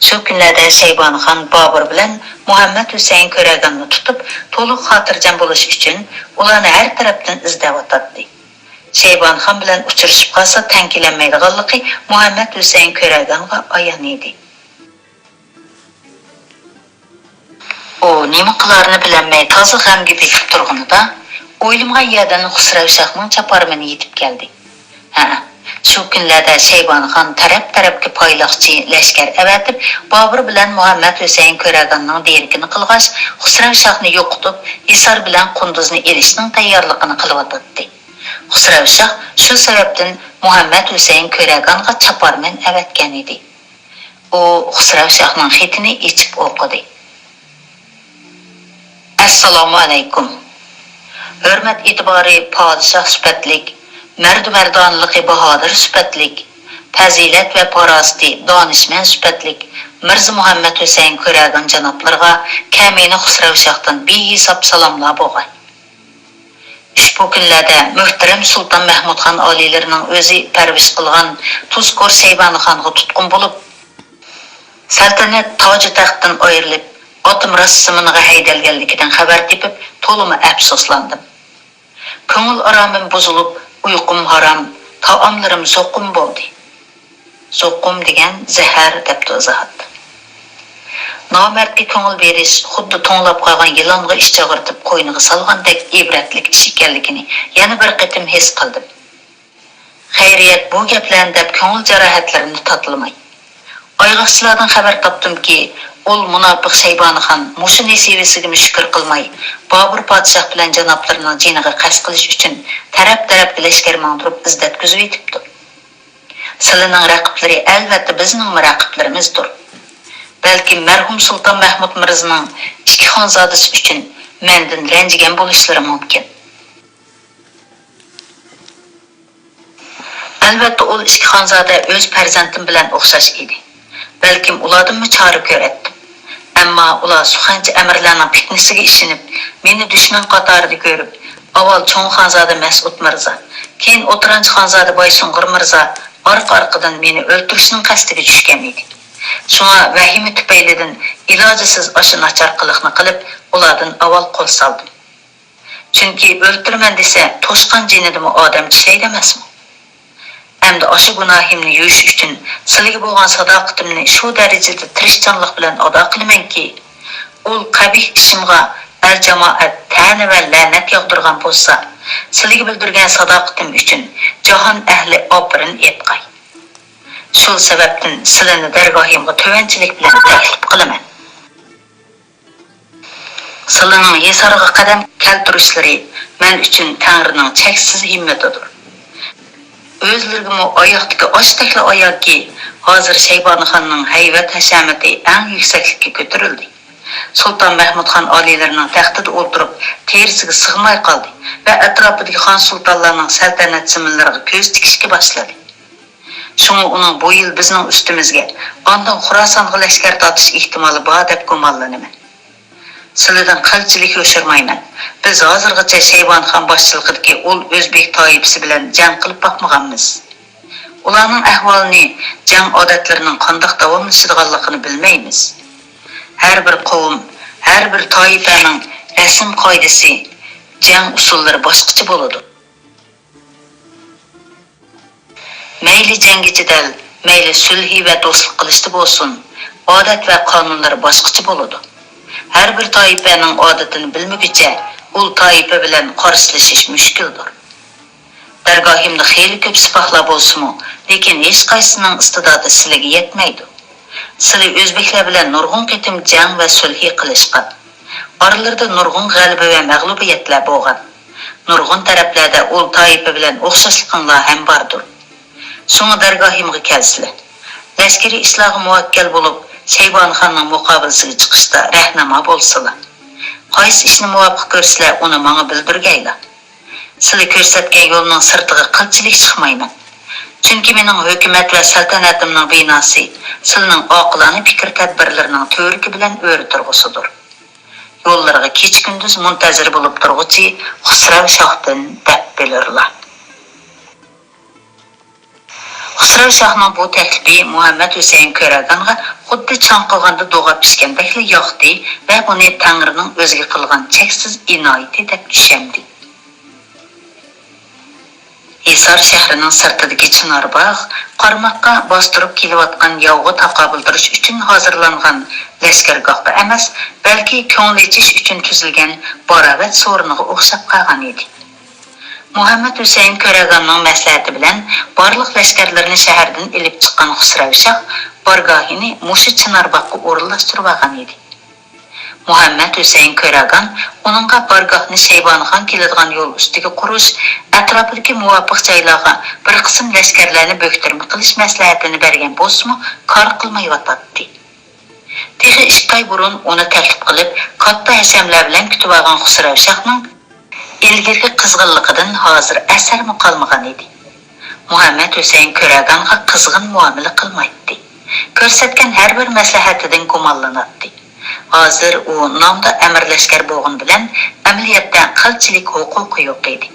شۇ كۈنلەردە شەيبانىخان بابۇر بىلەن مۇھەممەد ھۈسەيىن كۆرەگاننى تۇتۇپ، تولۇق خاتىرجەم بولۇش ئۈچۈن ئۇلارنى ھەر تەرەپتىن ئىزدەۋاتاتتى. شەيبانىخان بىلەن ئۇچرىشىپ قالسا تەڭ كېلەلمەيدىغانلىقى مۇھەممەد ھۈسەيىن كۆرەگانغا ئايان ئىدى. ئۇ نېمە قىلارىنى بىلەلمەي تازا غەمگە پېتىپ تۇرغىنىدا، ئويلىمىغان يەردىن خۇسرەۋ شاھنىڭ چاپارمىنى يېتىپ كەلدى. ھە، شۇ كۈنلەردە شەيبانىخان تەرەپ-تەرەپكە پايلاقچى لەشكەر ئەۋەتىپ، بابۇر بىلەن مۇھەممەد ھۈسەيىن كۆرەگاننىڭ دېرىكىنى قىلغاچ، خۇسرەۋ شاھنى يوقىتىپ، ھىسار بىلەن قۇندۇزنى ئېلىشنىڭ تەييارلىقىنى قىلىۋاتاتتى. خۇسرەۋ شاھ شۇ سەۋەبتىن مۇھەممەد ھۈسەيىن كۆرەگانغا چاپارمەن ئەۋەتكەن ئىدى. ئۇ خۇسرەۋ شاھنىڭ خېتىنى ئېچىپ ئوقۇدى. ئەسسالامۇ ئەلەيكۇم. ھۆرمەت ئېتىبارى پادىشاھ سۈپەتلىك، مەردۇ مەردانىلىقى باھادىر سۈپەتلىك، پەزىلەت ۋە پاراسىتى دانىشمەن سۈپەتلىك مىرزا مۇھەممەد ھۈسەيىن كۆرەگان جانابلىرىغا كەمىنە خۇسرەۋ شاھتىن بىھېساب سالاملار بولغاي. ئۇشبۇ كۈنلەردە مۆھتەرەم سۇلتان مەھمۇد خان ئالىيلىرىنىڭ ئۆزى پەرۋىش قىلغان تۇزكور شەيبانى خانغا تۇتقۇن بولۇپ، سەلتەنەت تاجى تەختتىن ئايرىلىپ، ئاتىم راس زېمىنىغا ھەيدەلگەنلىكىدىن خەۋەر تېپىپ، تولىمۇ ئەپسۇسلاندىم. كۆڭۈل ئارامىم بۇزۇلۇپ، ئۇيقۇم ھارام، تائاملىرىم زوقۇم بولدى. زوقۇم دېگەن زەھەر، دەپتۇ ئىزاھاتتا. نامەردكە كۆڭۈل بېرىش خۇددى توڭلاپ قالغان يىلانغا ئىچ ئاغرىتىپ قوينىغا سالغاندەك ئىبرەتلىك ئىش ئىكەنلىكىنى يەنە بىر قېتىم ھېس قىلدىم. خەيرىيەت، بۇ گەپلەرنى دەپ كۆڭۈل جاراھەتلىرىمنى تاتىلىماي. ئايغاقچىلاردىن خەۋەر تاپتىمكى، ئۇل مۇناپىق شەيبانىخان مۇشۇ نېسىۋىسىگىمۇ شۈكۈر قىلماي، بابۇر پادىشاھ بىلەن جانابلىرىنىڭ جېنىغا قەست قىلىش ئۈچۈن تەرەپ-تەرەپكە لەشكەر ماڭدۇرۇپ ئىزدەتكۈزۈۋېتىپتۇ. سىلىنىڭ رەقىبلىرى ئەلۋەتتە بىزنىڭمۇ رەقىبلىرىمىزدۇر. بەلكىم مەرھۇم سۇلتان مەھمۇد مىرزىنىڭ ئىككى خانزادىسى ئۈچۈن مەندىن رەنجىگەن بولۇشلىرى مۇمكىن. ئەلۋەتتە، ئۇل ئىككى خانزادە ئۆز پەرزەنتىم بىلەن ئوخشاش ئىدى. بەلكىم ئۇلاردىنمۇ چارە كۆرەتتىم. ئەمما ئۇلار سۇخەنچى ئەمىرلەرنىڭ پىتنىسىگە ئىشىنىپ، مېنى دۈشمەن قاتارىدا كۆرۈپ، ئاۋۋال چوڭ خانزادە مەسئۇد مىرزا، كېيىن ئوتتۇرانچى خانزادە بايسۇڭغۇر مىرزا ئارقا-ئارقىدىن مېنى ئۆلتۈرۈشنىڭ قەستىگە چۈشكەن ئىدى. شۇڭا ۋەھىمە تۈپەيلىدىن ئىلاجىسىز ئاشۇ ناچار قىلىقنى قىلىپ، ئۇلاردىن ئاۋۋال قول سالدىم. چۈنكى ئۆلتۈرىمەن دېسە، توشقان جېنىدىمۇ ئادەم چىشلەيدۇ ئەمەسمۇ؟ ئەمدى ئاشۇ گۇناھىمنى يۇيۇش ئۈچۈن سىلىگە بولغان ساداقىتىمنى شۇ دەرىجىدە تىرىشچانلىق بىلەن ئادا قىلىمەنكى، ئۇل قەبىھ ئىشىمغا ئەل-جامائەت تەنە ۋە لەنەت ياغدۇرغان بولسا، سىلىگە بىلدۈرگەن ساداقىتىم ئۈچۈن جاھان ئەھلى ئاپىرىن ئېيتقاي. شۇ سەۋەبتىن سىلىنى دەرگاھىمغا تۆۋەنچىلىك بىلەن تەكلىپ قىلىمەن. سىلىنىڭ ھىسارغا قەدەم كەلتۈرۈشلىرى مەن ئۈچۈن تەڭرىنىڭ چەكسىز ھىممىتىدۇر. ئۆزلىرىگىمۇ ئاياقتىكى ئاشتەكلا ئايانكى، ھازىر شەيبانىخاننىڭ ھەيۋەت-ھەشەمىتى ئەڭ يۈكسەكلىككە كۆتۈرۈلدى. سۇلتان مەھمۇد خان ئالىيلىرىنىڭ تەختىدە ئولتۇرۇپ، تېرىسىگە سىغماي قالدى ۋە ئەتراپىدىكى خان-سۇلتانلارنىڭ سەلتەنەت زېمىنلىرىغا كۆز تىكىشكە باشلىدى. شۇڭا ئۇنىڭ بۇ يىل بىزنىڭ ئۈستىمىزگە، ئاندىن خۇراسانغا لەشكەر تارتىش ئېھتىمالى بار دەپ گۇمانلىنىمەن. سىلىدىن قىلچىلىك يوشۇرمايمەن. بىز ھازىرغىچە شەيبانىخان باشچىلىقىدىكى ئۇل ئۆزبېك تائىپىسى بىلەن جەڭ قىلىپ باقمىغانمىز. ئۇلارنىڭ ئەھۋالىنى، جەڭ ئادەتلىرىنىڭ قانداق داۋاملىشىدىغانلىقىنى بىلمەيمىز. ھەر بىر قوۋم، ھەر بىر تائىپەنىڭ رەسىم قائىدىسى، جەڭ ئۇسۇللىرى باشقىچە بولىدۇ. مەيلى جەڭگى جېدەل، مەيلى سۈلھى ۋە دوستلۇق قىلىشتا بولسۇن، ئادەت ۋە قانۇنلىرى باشقىچە بولىدۇ. ھەر بىر تائىپەنىڭ ئادىتىنى بىلمىگۈچە، ئۇل تائىپە بىلەن قارشىلىشىش مۈشكۈلدۇر. دەرگاھىمدا خېلى كۆپ سىپاھلار بولسىمۇ، لېكىن ھېچقايسىسىنىڭ ئىستىداتى سىلىگە يەتمەيدۇ. سىلى ئۆزبېكلەر بىلەن نۇرغۇن قېتىم جەڭ ۋە سۈلھى قىلىشقان. ئارىلىرىدا نۇرغۇن غەلىبە ۋە مەغلۇبىيەتلەر بولغان. نۇرغۇن تەرەپلەردە ئۇل تائىپە بىلەن ئوخشاشلىقىڭلار ھەم باردۇر. شۇڭا دەرگاھىمغا كەلسىلە. لەشكىرىي ئىشلارغا مۇۋەككەل بولۇپ، شەيبانىخاننىڭ مۇقابىلىسىگە چىقىشتا رەھنىما بولسىلا. قايسى ئىشنى مۇۋاپىق كۆرسىلە، ئۇنى ماڭا بىلدۈرگەيلا. سىلى كۆرسەتكەن يولنىڭ سىرتىغا قىلچىلىك چىقمايمەن. چۈنكى مېنىڭ ھۆكۈمەت ۋە سەلتەنەتىمنىڭ بىناسى سىلىنىڭ ئاقىلانە پىكىر تەدبىرلىرىنىڭ تۈۋرۈكى بىلەن ئۆرە تۇرغۇسىدۇر. يوللىرىغا كېچە-كۈندۈز مۇنتەزىر بولۇپ تۇرغۇچى خۇسراۋ شاھتىن دەپ بىلىرلا. خۇسراۋ شاھنىڭ بۇ تەكلىپى مۇھەممەد ھۈسەيىن كۆرەگانغا خۇددى چاڭقىغاندا دوغا پىشكەندەكلا ياقتى ۋە بۇنى تەڭرىنىڭ ئۆزىگە قىلغان چەكسىز ئىنايىتى دەپ چۈشەندى. ھىسار شەھىرىنىڭ سىرتىدىكى چىنار باغ قارماققا باستۇرۇپ كېلىۋاتقان ياۋغا تاقابىل تۇرۇش ئۈچۈن ھازىرلانغان لەشكەرگاھقا ئەمەس، بەلكى كۆڭۈل ئېچىش ئۈچۈن تۈزۈلگەن باراۋەت سورۇنىغا ئوخشاپ قالغان ئىدى. مۇھەممەد ھۈسەيىن كۆرەگاننىڭ مەسلىھەتى بىلەن بارلىق لەشكەرلىرىنى شەھەردىن ئېلىپ چىققان خۇسراۋ شاھ بارگاھىنى مۇشۇ چىنار باغقا ئورۇنلاشتۇرۇۋالغان ئىدى. مۇھەممەد ھۈسەيىن كۆرەگان ئۇنىڭغا بارگاھنى شەيبانىخان كېلىدىغان يول ئۈستىگە قۇرۇش، ئەتراپىدىكى مۇۋاپىق جايلارغا بىر قىسىم لەشكەرلەرنى بۆكتۈرمە قىلىش مەسلىھەتىنى بەرگەن بولسىمۇ، كار قىلمايۋاتاتتى. تېخى ئىككى ئاي بۇرۇن ئۇنى تەكلىپ قىلىپ، كاتتا ھەشەملەر بىلەن كۈتۈۋالغان خۇسراۋ شاھنىڭ ئىلگىرىكى قىزغىنلىقىدىن ھازىر ئەسەرمۇ قالمىغان ئىدى. مۇھەممەد ھۈسەيىن كۆرەگانغا قىزغىن مۇئامىلە قىلمايتتى. كۆرسەتكەن ھەر بىر مەسلىھەتىدىن گۇمانلىناتتى. ھازىر ئۇ نامدا ئەمىر لەشكەر بولغىنى بىلەن، ئەمەلىيەتتە قىلچىلىك ھوقۇقى يوق ئىدى.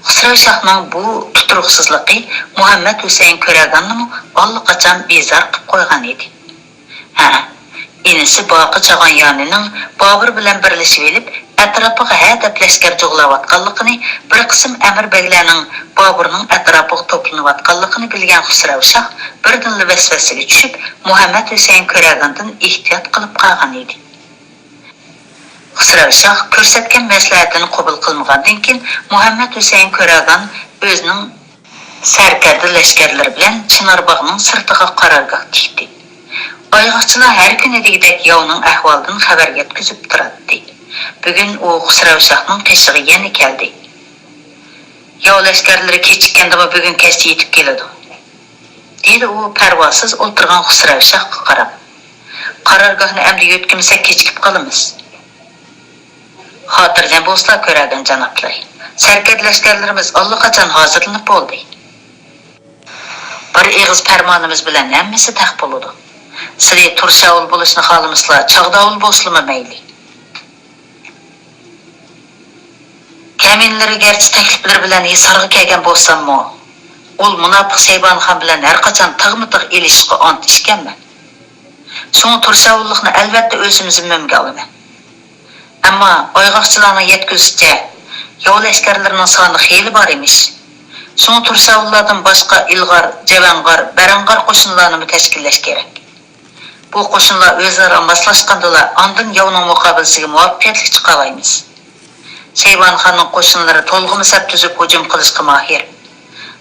خۇسراۋ شاھنىڭ بۇ تۇتۇرۇقسىزلىقى مۇھەممەد ھۈسەيىن كۆرەگاننىمۇ ئاللىقاچان بىزار قىلىپ قويغان ئىدى. ھە، ئىنىسى باقى چاغانيانىنىڭ بابۇر بىلەن بىرلىشىۋېلىپ، ئەتراپىغا ھە دەپ لەشكەر جۇغلاۋاتقانلىقىنى، بىر قىسىم ئەمىر بەگلەرنىڭ بابۇرنىڭ ئەتراپىغا توپلىنىۋاتقانلىقىنى بىلگەن خۇسراۋ شاھ بىردىنلا ۋەسۋەسىگە چۈشۈپ، مۇھەممەد ھۈسەيىن كۆرەگاندىن ئېھتىيات قىلىپ قالغان ئىدى. خۇسراۋ شاھ كۆرسەتكەن مەسلىھەتنى قوبۇل قىلمىغاندىن كېيىن، مۇھەممەد ھۈسەيىن كۆرەگان ئۆزىنىڭ سەركەردە لەشكەرلىرى بىلەن چىنارباغنىڭ سىرتىغا قارارگاھ تىكتى. ئايغاقچىلار ھەر كۈنى دېگۈدەك ياۋنىڭ ئەھۋالىدىن خەۋەر يەتكۈزۈپ تۇراتتى. بۈگۈن ئۇ خۇسراۋ شاھنىڭ قېشىغا يەنە كەلدى. ياۋ لەشكەرلىرى كېچىككەندىمۇ بۈگۈن كەچتە يېتىپ كېلىدۇ، دېدى ئۇ پەرۋاسىز ئولتۇرغان خۇسراۋ شاھقا قاراپ. قارارگاھنى ئەمدى يۆتكىمىسەك كېچىكىپ قالىمىز. خاتىرجەم بولسىلا كۆرەگەن جانابلىرى. سەركەردە لەشكەرلىرىمىز ئاللىقاچان ھازىرلىنىپ بولدى. بىر ئېغىز پەرمانىمىز بىلەن ھەممىسى تەق بولىدۇ. سىلى تۇرشاۋۇل بولۇشنى خالىمىسىلا، چاغداۋۇل بولسىلىمۇ مەيلى. كەمىنىلىرى گەرچە تەكلىپلىرى بىلەن ھىسارغا كەلگەن بولساممۇ، ئۇل مۇناپىق شەيبانىخان بىلەن ھەرقاچان تىغمۇ تىغ ئېلىشىشقا ئانت ئىچكەنمەن. شۇڭا تۇرشاۋۇللۇقنى ئەلۋەتتە ئۆزۈم زىممەمگە ئالىمەن. ئەمما ئايغاقچىلارنىڭ يەتكۈزۈشىچە، ياۋ لەشكەرلىرىنىڭ سانى خېلى بار ئىمىش. شۇڭا تۇرشاۋۇللاردىن باشقا ئىلغار، جەۋەنغار، بەرەڭغار قوشۇنلارنىمۇ تەشكىللەش كېرەك. بۇ قوشۇنلار ئۆزئارا ماسلاشقاندىلا، ئاندىن ياۋنىڭ مۇقابىلىسىگە مۇۋەپپەقىيەتلىك چىقالايمىز. شەيبانىخاننىڭ قوشۇنلىرى تولغىمۇ سەپ تۈزۈپ ھۇجۇم قىلىشقا ماھىر.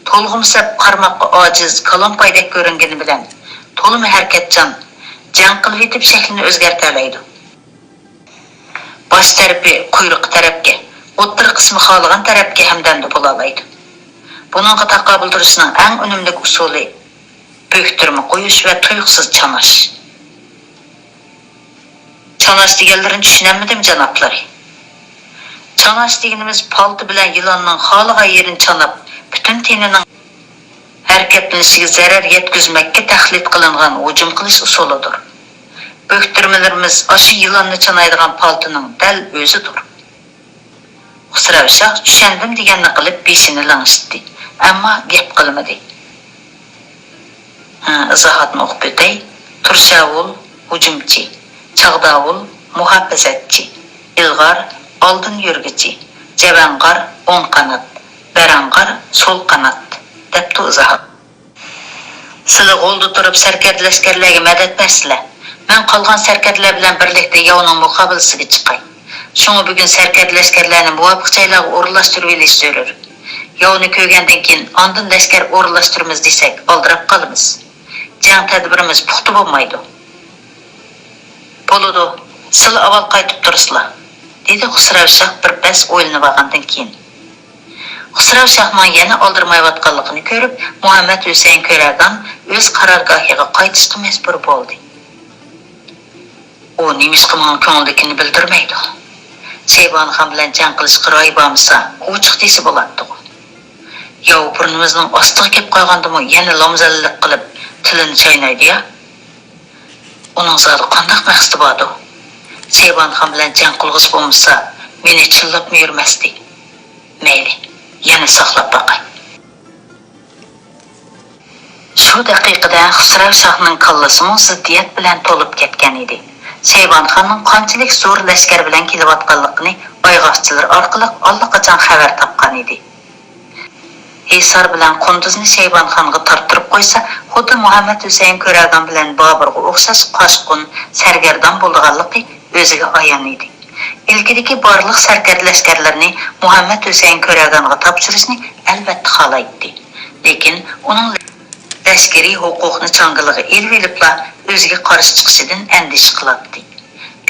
تولغىمۇ سەپ قارىماققا ئاجىز، كالامپايدەك كۆرۈنگىنى بىلەن، تولىمۇ ھەرىكەتچان، جەڭ قىلىۋېتىپ شەكلىنى ئۆزگەرتەلەيدۇ. باش تەرىپى قۇيرۇقى تەرەپكە، ئوتتۇرا قىسمى خالىغان تەرەپكە ھەمدەمدە بولالايدۇ. بۇنىڭغا تاقابىل تۇرۇشنىڭ ئەڭ ئۈنۈملۈك ئۇسۇلى بۆكتۈرمە قويۇش ۋە تۇيۇقسىز چاناش. چاناش دېگەنلىرىنى چۈشىنەلمىدىم، جانابلىرى. چاناش دېگىنىمىز پالتا بىلەن يىلاننىڭ خالىغان يېرىنى چاناپ، پۈتۈن تېنىنىڭ ھەرىكەتلىنىشىگە زەرەر يەتكۈزمەككە تەقلىد قىلىنغان ھۇجۇم قىلىش ئۇسۇلىدۇر. بۆكتۈرمىلىرىمىز ئاشۇ يىلاننى چانايدىغان پالتىنىڭ دەل ئۆزىدۇر. خۇسراۋ شاھ چۈشەندىم دېگەننى قىلىپ بېشىنى لىڭشىتتى، ئەمما گەپ قىلمىدى. ھە، ئىزاھاتنى ئوقۇپ ئۆتەي. تۇرشاۋۇل، ھۇجۇمچى. چاغداۋۇل، مۇھاپىزەتچى. ئىلغار، ئالدىن يۈرگۈچى. جەۋەڭغار، ئوڭ قانات. بەرەڭغار، سول قانات، دەپتۇ ئىزاھات. سىلە غولدا تۇرۇپ سەركەردە لەشكەرلەرگە مەدەت بەرسىلە. مەن قالغان سەركەردىلەر بىلەن بىرلىكتە ياۋنىڭ مۇقابىلىسىگە چىقاي. شۇڭا بۈگۈن سەركەردە لەشكەرلەرنى مۇۋاپىق جايلارغا ئورۇنلاشتۇرۇۋېلىش زۆرۈر. ياۋنى كۆرگەندىن كېيىن ئاندىن لەشكەر ئورۇنلاشتۇرىمىز دېسەك ئالدىراپ قالىمىز. جەڭ تەدبىرىمىز پۇختا بولمايدۇ. بولىدۇ، سىلە ئاۋۋال قايتىپ تۇرسىلا، دېدى خۇسراۋ شاھ بىر پەس ئويلىنىۋالغاندىن كېيىن. خۇسراۋ شاھنىڭ يەنە ئالدىرىمايۋاتقانلىقىنى كۆرۈپ، مۇھەممەد ھۈسەيىن كۆرەگان ئۆز قارارگاھىغا قايتىشقا مەجبۇر بولدى. ئۇ نېمىشقا ماڭا كۆڭلىدىكىنى بىلدۈرمەيدۇ؟ شەيبانى خان بىلەن جەڭ قىلىشقا رايى بارمىسا، ئوچۇق دېسە بولاتتىغۇ. ياۋ بۇرنىمىزنىڭ ئاستىغا كەپ قالغاندىمۇ يەنە لامزەللىلىك قىلىپ تىلىنى چاينايدۇ يا؟ ئۇنىڭ زادى قانداق مەقسىتى باردۇ؟ شەيبانى خان بىلەن جەڭ قىلغۇسى بولمىسا، مېنى چىللاپمۇ يۈرمەستى. مەيلى، يەنە ساقلاپ باقاي. شۇ دەقىقىدە خۇسراۋ شاھنىڭ كاللىسىمۇ زىددىيەت بىلەن تولۇپ كەتكەن ئىدى. شەيبانى خاننىڭ قانچىلىك زور لەشكەر بىلەن كېلىۋاتقانلىقىنى ئايغاقچىلىرى ئارقىلىق ئاللىقاچان خەۋەر تاپقان ئىدى. ھېسار بىلەن قۇندۇزنى شەيبانى خانغا تارتتۇرۇپ قويسا، خۇددى مۇھەممەد ھۈسەيىن كۆرەگان بىلەن بابۇرغا ئوخشاش قاشقۇن، سەرگەردان بولىدىغانلىقى ئۆزىگە ئايان ئىدى. ئىلكىدىكى بارلىق سەركەردە لەشكەرلىرىنى مۇھەممەد ھۈسەيىن كۆرەگانغا تاپشۇرۇشنى ئەلۋەتتە خالايتتى. لېكىن ئۇنىڭ لەشكىرىي ھوقۇقنى چاڭگىلىغا ئېلىۋېلىپلا ئۆزىگە قارشى چىقىشىدىن ئەندىشە قىلاتتى.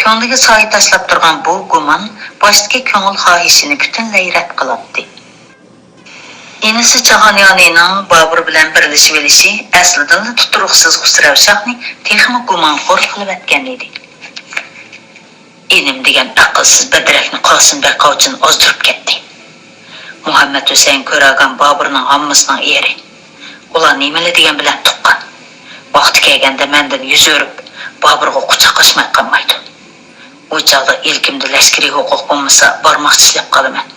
كۆڭلىگە سايە تاشلاپ تۇرغان بۇ گۇمان باشتىكى كۆڭۈل خاھىشىنى پۈتۈنلەي رەت قىلاتتى. ئىنىسى چاغانيانىنىڭ بابۇر بىلەن بىرلىشىۋېلىشى ئەسلىدىنلا تۇتۇرۇقسىز خۇسراۋ شاھنى تېخىمۇ گۇمانخور قىلىۋەتكەن ئىدى. ئىنىم دېگەن ئەقىلسىز بەدرەكنى قاسىم بەگ ئاۋچىنى ئازدۇرۇپ كەتتى. مۇھەممەد ھۈسەيىن كۆرەگان بابۇرنىڭ ھاممىسىنىڭ ئېرى. ئۇلار نېمىلا دېگەن بىلەن تۇغقان. ۋاقتى كەلگەندە مەندىن يۈز ئۆرۈپ، بابۇرغا قۇچاق ئاچماي قالمايدۇ. ئۇ چاغدا ئىلكىمدە لەشكىرىي ھوقۇق بولمىسا، بارماقچى ئىشلەپ قالىمەن.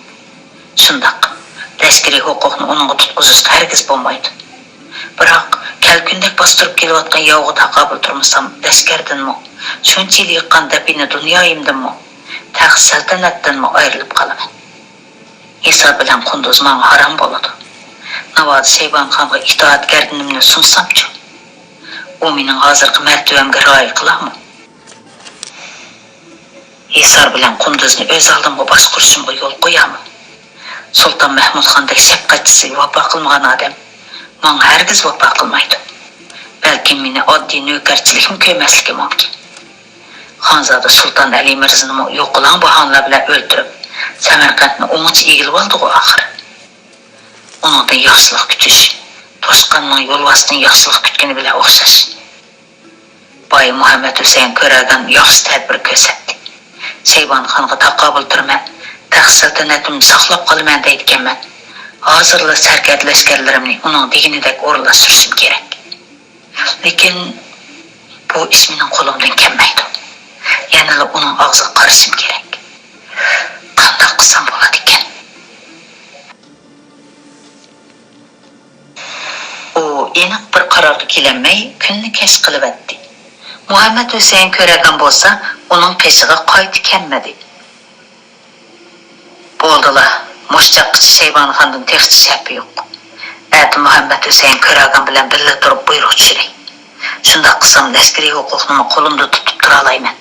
شۇنداق، لەشكىرىي ھوقۇقنى ئۇنىڭغا تۇتقۇزۇشقا ھەرگىز بولمايدۇ. بىراق، كەلكۈندەك باستۇرۇپ كېلىۋاتقان ياۋغا تاقابىل تۇرمىسام، لەشكەردىنمۇ، شۇنچە يىل يىغقان دەپىنە دۇنيايىمدىنمۇ، تەخت سەلتەنەتتىنمۇ ئايرىلىپ قالىمەن. ھېسار بىلەن قۇندۇز ماڭا ھارام بولىدۇ. ناۋادا شەيبانى خانغا ئىتائەتكەرلىكىمنى سۇنسامچۇ؟ ئۇ مېنىڭ ھازىرقى مەرتىۋەمگە رىئايە قىلارمۇ؟ ھېسار بىلەن قۇندۇزنى ئۆز ئالدىمغا باشقۇرۇشۇمغا يول قويارمۇ؟ سۇلتان مەھمۇدخاندەك شەپقەتچىسىگە ۋاپا قىلمىغان ئادەم ماڭا ھەرگىز ۋاپا قىلمايدۇ. بەلكىم مېنى ئاددىي نۆكەرچىلىكمۇ كۆرمەسلىكى مۇمكىن. خانزادە سۇلتان ئەلى مىرزىنىمۇ يوقىلاڭ باھانىلەر بىلەن ئۆلتۈرۈپ، سەمەرقەنتنى ئوڭىچە ئىگىلىۋالدىغۇ ئاخىر. ئۇنىڭدىن ياخشىلىق كۈتۈش، توشقاننىڭ يولۋاستىن ياخشىلىق كۈتكىنى بىلەن ئوخشاش. باي مۇھەممەد ھۈسەيىن كۆرەگەن ياخشى تەدبىر كۆرسەتتى. شەيبانى خانغا تاقابىل تۇرىمەن، تەخت سەلتەنەتىمنى ساقلاپ قالىمەن دەيدىكەنمەن. ھازىرلا سەركەردە لەشكەرلىرىمنى ئۇنىڭ دېگىنىدەك ئورۇنلاشتۇرۇشۇم كېرەك. لېكىن بۇ ئىش مېنىڭ قولۇمدىن كەلمەيدۇ. يەنىلا ئۇنىڭ ئاغزىغا قارىشىم كېرەك. قانداق قىلسام بولىدىكەن؟ ئۇ ئېنىق بىر قارارغا كېلەلمەي، كۈننى كەچ قىلىۋەتتى. مۇھەممەد ھۈسەيىن كۆرەگەن بولسا، ئۇنىڭ قېشىغا قايتا كەلمىدى. بولدىلا، مۇشۇ چاغقىچە شەيبانىخاندىن تېخىچە شەپە يوق. ئەتە مۇھەممەد ھۈسەيىن كۆرەگەن بىلەن بىللە تۇرۇپ بۇيرۇق چۈشۈرەي. شۇنداق قىلسام، لەشكىرىي ھوقۇقنىمۇ قولۇمدا تۇتۇپ تۇرالايمەن.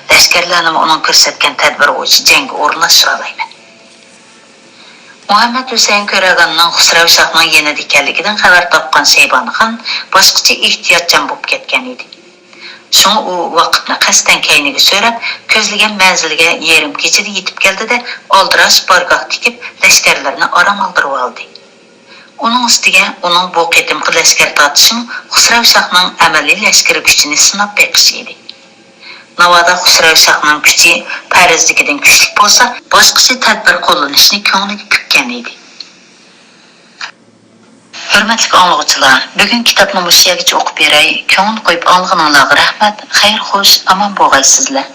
لەشكەرلەرنىمۇ ئۇنىڭ كۆرسەتكەن تەدبىرى بويىچە جەڭگە ئورۇنلاشتۇرالايمەن. مۇھەممەد ھۈسەيىن كۆرەگاننىڭ خۇسراۋ شاھنىڭ يېنىدا ئىكەنلىكىدىن خەۋەر تاپقان شەيبانىخان باشقىچە ئېھتىياتچان بولۇپ كەتكەن ئىدى. شۇڭا ئۇ ۋاقىتنى قەستەن كەينىگە سۆرەپ، كۆزلىگەن مەنزىلىگە يېرىم كېچىدە يېتىپ كەلدى-دە، ئالدىراش بارگاھ تىكىپ، لەشكەرلىرىنى ئارام ئالدۇرۇۋالدى. ئۇنىڭ ئۈستىگە ئۇنىڭ بۇ قېتىمقى لەشكەر تارتىشىمۇ خۇسراۋ شاھنىڭ ئەمەلىي لەشكىرىي كۈچىنى سىناپ بېقىش ئىدى. ناۋادا خۇسراۋ شاھنىڭ كۈچى پەرىزدىكىدىن كۈچلۈك بولسا، باشقىچە تەدبىر قوللىنىشنى كۆڭلىگە پۈككەن ئىدى. ھۆرمەتلىك ئاڭلىغۇچىلار، بۈگۈن كىتابنى مۇشۇ يەرگىچە ئوقۇپ بېرەي. كۆڭۈل قويۇپ ئاڭلىغىنىڭلارغا رەھمەت. خەير خوش، ئامان بولغايسىزلەر.